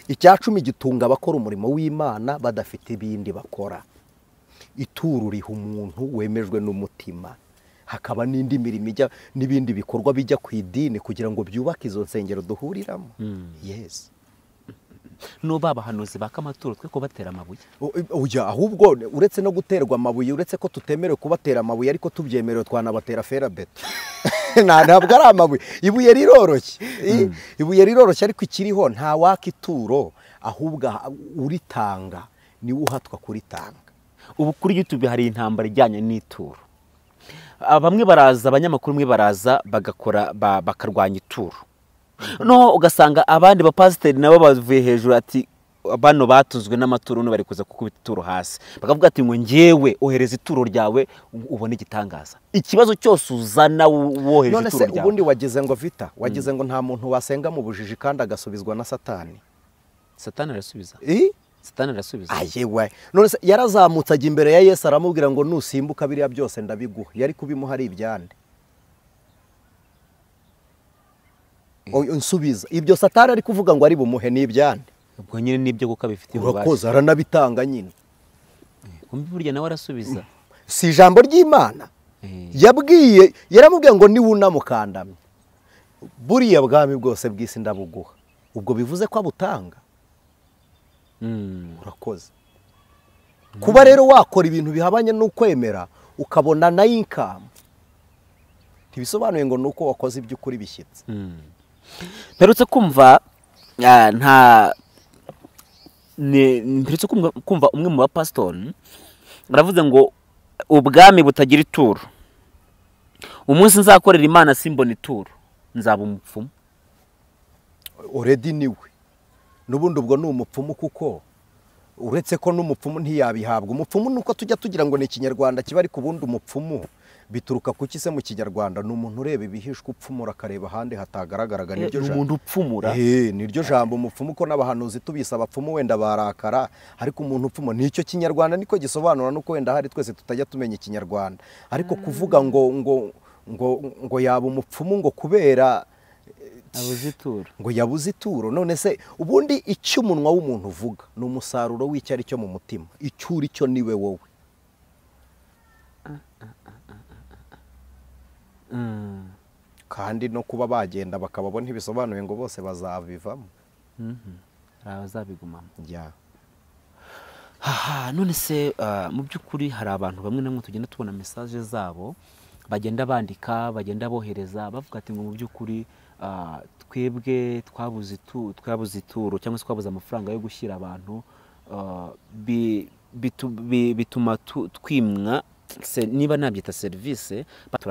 Speaker 1: Icyacumi gitunga abakora umurimo w'Imana badafite ibindi bakora. Ituro riha umuntu wemejwe n'umutima, hakaba n'indi mirimo ijya n'ibindi bikorwa bijya ku idini kugira ngo byubake izo nsengero duhuriramo. Yes.
Speaker 2: No babahanuzi bakamaturo twe ko batera amabuye.
Speaker 1: Oya, ahubwo uretse no guterwa amabuye, uretse ko tutemerewe kubatera amabuye, ariko tubyemerewe twanabatera ferabeto. Ntabwo ari amabuye, ibuye riroroshye. Ibuye riroroshye, ariko ikiriho nta waka ituro, ahubwo uritanga niwe uhatwa kuritanga.
Speaker 2: Ubu kuri YouTube hari intambara ijyanye n'ituro. Bamwe baraza, abanyamakuru mwe baraza bagakora bakarwanya ituro. No ugasanga abandi bapasiteri nabo bavuye hejuru ati bano batuzwe n'amaturo no bari kuza kukubita ituro hasi. Bakavuga ati ngo ngewe ohereza ituro ryawe ubone igitangaza. Ikibazo cyose uzana wohereje ituro ryawe.
Speaker 1: None se ubundi wagize ngo Vita, wagize ngo nta muntu wasenga mu bujiji kandi agasubizwa na Satani.
Speaker 2: Satani arasubiza. Satani arasubiza.
Speaker 1: Ayewe. None se yarazamutse ajya imbere ya Yesu aramubwira ngo nusimbuka biriya byose ndabiguha. Yari kubimuha ari ibyande. Nsubiza. Ibyo Satani ari kuvuga ngo ari bumuhe ni ibyande.
Speaker 2: Ubwo nyine nibyo kuko abifitiye ububasha.
Speaker 1: Urakoze, aranabitanga nyine.
Speaker 2: Kumbi burya nawe arasubiza.
Speaker 1: Si ijambo ry'Imana. Yabwiye, yaramubwiye ngo niwunamukandamye buriya bwami bwose bw'isi ndabuguha. Ubwo bivuze ko abutanga. Urakoze. Kuba rero wakora ibintu bihabanye n'ukwemera ukabona na income, ntibisobanuye ngo nuko wakoze iby'ukuri bishyitse.
Speaker 2: Mperutse kumva mperutse kumva umwe mu bapasitori aravuze ngo ubwami butagira ituro, umunsi nzakorera Imana simbona ituro nzaba umupfumu.
Speaker 1: Already niwe. Nubundi ubwo ni umupfumu, kuko uretse ko n'umupfumu ntiyabihabwa. Umupfumu nuko tujya tugira ngo ni ikinyarwanda kiba, ariko ubundi umupfumu bituruka kuki se mu kinyarwanda? Ni umuntu ureba ibihishwe upfumura akareba ahandi hatagaragaraga. Niryo jambo
Speaker 2: umuntu upfumura.
Speaker 1: Niryo jambo umupfumu, ko n'abahanuzi tubisa abapfumu wenda barakara, ariko umuntu upfumu nicyo kinyarwanda niko gisobanura, nuko wenda hari twese tutajya tumenya ikinyarwanda. Ariko kuvuga ngo ngo ngo ngo yaba umupfumu ngo kubera
Speaker 2: abuze ituro,
Speaker 1: ngo yabuze ituro. None se ubundi icyo umunwa w'umuntu uvuga ni umusaruro w'icyo ari cyo mu mutima. Icyo uri cyo niwe wowe. Kandi no kuba bagenda bakababona ntibisobanuye ngo bose bazabivamo.
Speaker 2: Hari abazabigumamo. None se mu by'ukuri hari abantu bamwe na bamwe tugenda tubona message zabo bagenda bandika, bagenda bohereza bavuga ati ngo mu by'ukuri twebwe twabuze ituro cyangwa se twabuze amafaranga yo gushyira abantu, bituma twimwa niba nabyita service.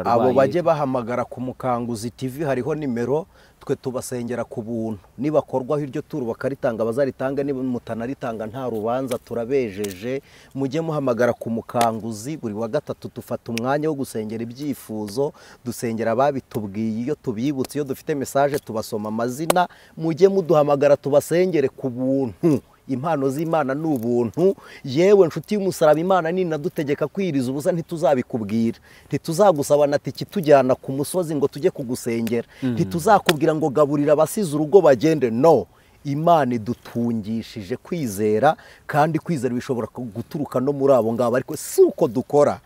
Speaker 1: Abo bajye bahamagara ku Mukanguzi TV, hariho nimero, twe tubasengera ku buntu. Nibakorwaho iryo turo bakaritanga bazaritanga, niba mutanaritanga nta rubanza, turabejeje. Mujye muhamagara ku Mukanguzi buri wa gatatu, dufata umwanya wo gusengera ibyifuzo, dusengera ababitubwiye, iyo tubibutse, iyo dufite message tubasoma amazina. Mujye muduhamagara tubasengere ku buntu. Impano z'Imana ni ubuntu. Yewe nshuti y'umusaraba, Imana ninadutegeka kwiriza ubusa ntituzabikubwira. Ntituzagusaba na tiki tujyana ku musozi ngo tujye kugusengera. Ntituzakubwira ngo gaburira abasize urugo bagende. No, Imana idutungishije kwizera, kandi kwizera bishobora guturuka no muri abo ngabo, ariko si uko dukora.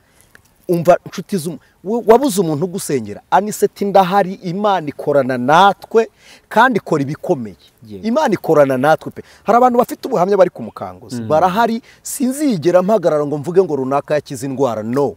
Speaker 1: Umva nshuti wabuze umuntu ugusengera, Aniseti ndahari. Imana ikorana natwe kandi ikora ibikomeye. Imana ikorana natwe pe. Hari abantu bafite ubuhamya bari kumukanguza, barahari. Sinzigera mpagarara ngo mvuge ngo runaka yakize indwara. No,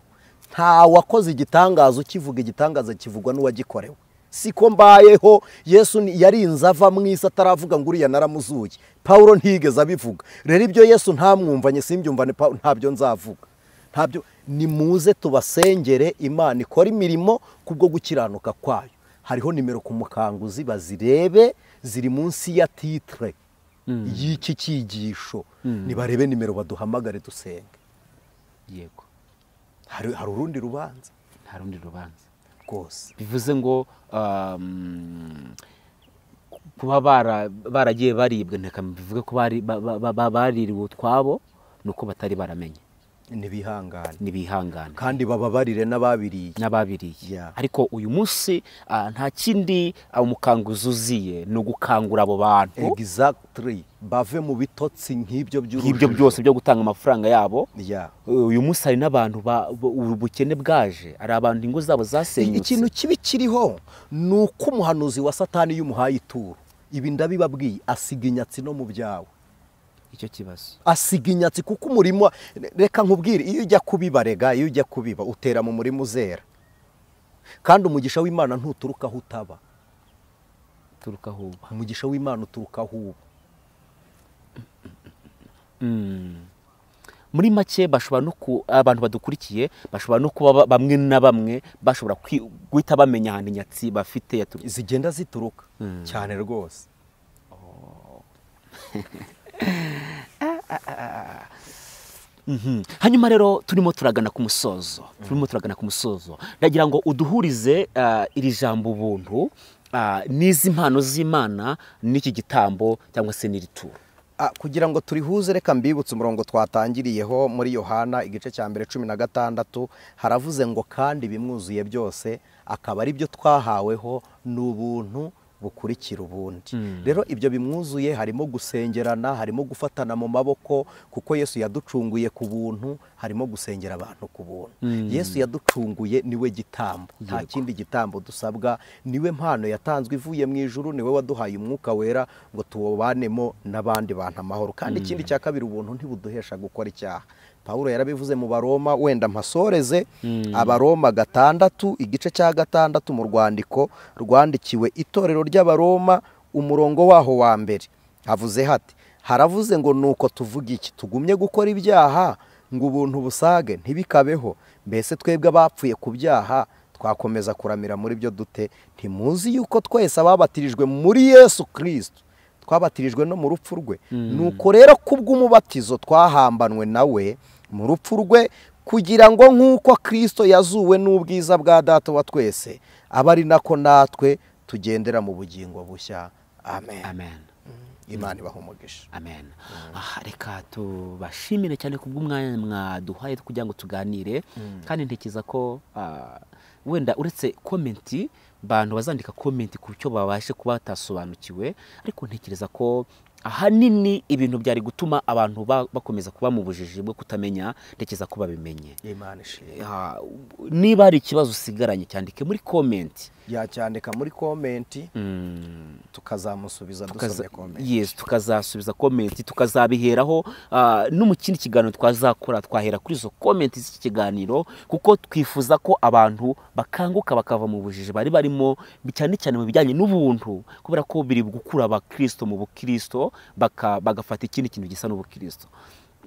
Speaker 1: nta wakoze igitangaza ukivuga igitangaza kivugwa n'uwagikorewe. Siko mbayeho. Yesu yarinze ava mu isi ataravuga ngo uriya naramuzuye. Paulo ntigeze abivuga. Rero ibyo Yesu ntamwumvanye simbyumvane Paulo, ntabyo nzavuga. Ntabyo. Nimuze tubasengere, Imana ikora imirimo kubwo gukiranuka kwayo. Hariho nimero ku Mukanguzi, bazirebe, ziri munsi ya titre y'iki cyigisho. Nibarebe nimero baduhamagare dusenge.
Speaker 2: Yego.
Speaker 1: Hari urundi rubanza.
Speaker 2: Nta rundi rubanza
Speaker 1: rwose.
Speaker 2: Bivuze ngo kuba baragiye baribwa, nteka bivuge ko baririwe utwabo nuko batari baramenye.
Speaker 1: Nibihangane,
Speaker 2: nibihangane
Speaker 1: kandi bababarire n'ababiriye,
Speaker 2: n'ababiriye. Ariko uyu munsi nta kindi umukanguzi uziye no gukangura abo bantu.
Speaker 1: Exactly, bave mu bitotsi nk'ibyo by'urujijo,
Speaker 2: nk'ibyo byose byo gutanga amafaranga yabo. Uyu munsi hari n'abantu ubukene bwaje, ari abantu ingo zabo zasenyutse.
Speaker 1: Ikintu kibi kiriho nuko umuhanuzi wa Satani yumuhaye ituro, ibi ndabibabwiye, asiga inyatsi no mu byawe.
Speaker 2: Icyo kibazo
Speaker 1: asiga inyatsi kuko umurimo, reka nkubwire, iyo ujya kubibarega, iyo ujya kubiba utera mu murimo uzera, kandi umugisha w'Imana ntuturuka aho utaba,
Speaker 2: turuka aho uba.
Speaker 1: Umugisha w'Imana uturuka aho uba.
Speaker 2: Muri make bashobora no abantu badukurikiye bashobora no kuba bamwe na bamwe bashobora guhita bamenya ahantu inyatsi bafite
Speaker 1: zigenda zituruka cyane rwose.
Speaker 2: Hanyuma rero turimo turagana ku musozo, ndagira ngo uduhurize iri jambo ubuntu n'izi mpano z'Imana n'iki gitambo cyangwa se n'iri turo.
Speaker 1: Kugira ngo turihuze reka mbibutse umurongo twatangiriyeho muri Yohana igice cya mbere 16, haravuze ngo kandi bimwuzuye byose akaba ari byo twahaweho n'ubuntu bukurikira ubundi. Rero ibyo bimwuzuye harimo gusengerana, harimo gufatana mu maboko, kuko Yesu yaducunguye ku buntu, harimo gusengera abantu ku buntu. Yesu yaducunguye niwe gitambo, nta kindi gitambo dusabwa, niwe mpano yatanzwe ivuye mu ijuru, niwe waduhaye umwuka wera ngo tubanemo n'abandi bantu amahoro. Kandi ikindi cya kabiri, ubuntu ntibuduhesha gukora icyaha. Paulo yarabivuze mu Baroma, wenda mpasoreze Abaroma 6 igice cya 6 mu rwandiko rwandikiwe itorero ry'Abaroma, umurongo waho wa mbere havuze hati, haravuze ngo nuko tuvuga iki, tugumye gukora ibyaha ngo ubuntu busage? Ntibikabeho. Mbese twebwe abapfuye ku byaha twakomeza kuramira muri byo dute? Ntimuzi yuko twese ababatirijwe muri Yesu Kristo twabatirijwe no mu rupfu rwe? Nuko rero kubw'umubatizo twahambanwe nawe mu rupfu rwe, kugira ngo nk'uko Kristo yazuwe n'ubwiza bwa Data wa twese, abe ari nako natwe tugendera mu bugingo bushya. Amen.
Speaker 2: Amen.
Speaker 1: Imana ibahe umugisha.
Speaker 2: Amen. Reka tubashimire cyane kubw'umwanya mwaduhaye kugira ngo tuganire, kandi ntekereza ko wenda uretse komenti, bantu bazandika komenti ku cyo babashe kuba batasobanukiwe, ariko ntekereza ko ahanini ibintu byari gutuma abantu bakomeza kuba mu bujiji bwo kutamenya, ntekereza ko babimenye.
Speaker 1: Imana ishimwe.
Speaker 2: Niba hari ikibazo usigaranye cyandike muri komenti.
Speaker 1: Yacyandika muri komenti, tukazamusubiza dusomye komenti.
Speaker 2: Yes, tukazasubiza komenti, tukazabiheraho no mu kindi kiganiro twazakora, twahera kuri izo komenti z'iki kiganiro, kuko twifuza ko abantu bakanguka bakava mu bujiji bari barimo, cyane cyane mu bijyanye n'ubuntu, kubera ko biri gukura abakristo mu bukristo bagafata ikindi kintu gisa n'ubukristo.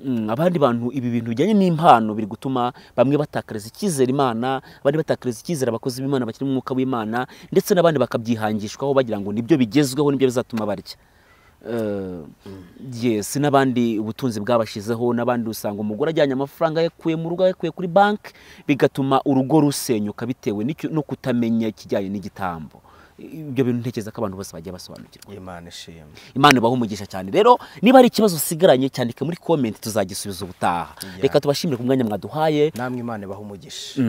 Speaker 2: Abandi bantu ibi bintu bijyanye n'impano biri gutuma bamwe batakariza icyizere Imana, abandi batakariza icyizere abakozi b'Imana bakiri mu mwuka w'Imana, ndetse n'abandi bakabyihangishwaho bagira ngo nibyo bigezweho, nibyo bizatuma barya. Yes, n'abandi ubutunzi bwabashizeho, n'abandi usanga umugore ajyanye amafaranga yakuye mu rugo, yakuye kuri banki, bigatuma urugo rusenyuka bitewe no kutamenya ikijyanye n'igitambo. Ibyo bintu ntekereza ko abantu bose bagiye basobanukirwa.
Speaker 1: Imana ishimwe.
Speaker 2: Imana ibahe umugisha cyane. Rero niba hari ikibazo usigaranye cyandike muri comment, tuzagisubiza ubutaha. Reka tubashimire ku mwanya mwaduhaye.
Speaker 1: Namwe Imana ibahe umugisha.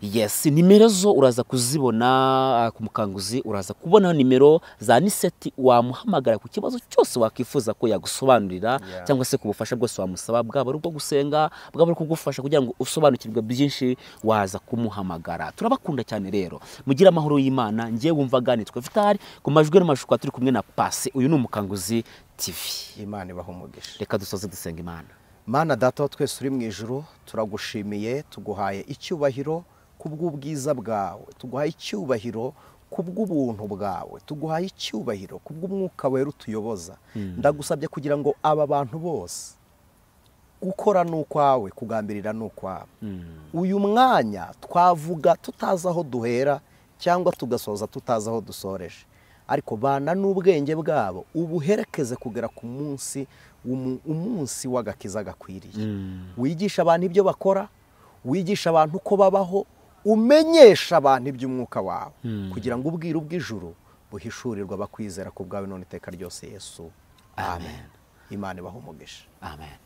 Speaker 2: Yes, nimero zo uraza kuzibona ku Mukanguzi, uraza kubona nimero za Niseti, wamuhamagara ku kibazo cyose wakifuza ko yagusobanurira, cyangwa se ku bufasha bwose wamusaba, bwaba ari ubwo gusenga, bwaba ari kugufasha kugira ngo usobanukirwe byinshi, waza kumuhamagara. Turabakunda cyane rero. Mugire amahoro y'Imana. Ngiye wumvaga nitwa Vitali, ku majwi n'amashusho turi kumwe na Pasi. Uyu ni Umukanguzi TV.
Speaker 1: Imana ibahe umugisha.
Speaker 2: Reka dusoze dusenga Imana.
Speaker 1: Mana Data wa twese uri mu ijuru, turagushimiye, tuguhaye icyubahiro kubw'ubwiza bwawe, tuguhaye icyubahiro kubw'ubuntu bwawe, tuguhaye icyubahiro kubw'umwuka wera utuyoboza. Ndagusabye kugira ngo aba bantu bose gukora n'ukwawe, kugambirira n'ukwawe. Uyu mwanya twavuga tutazi aho duhera cyangwa tugasoza tutazi aho dusoreje, ariko bana n'ubwenge bwabo ubuherekeze kugera ku munsi umunsi w'agakiza gakwiriye. Wigisha abantu ibyo bakora, wigisha abantu uko babaho, umenyesha abantu iby'umwuka wawe, kugira ngo ubwiru bw'ijuru buhishurirwe abakwizera ku bwawe none iteka ryose Yesu. Amen. Imana ibahe umugisha.
Speaker 2: Amen.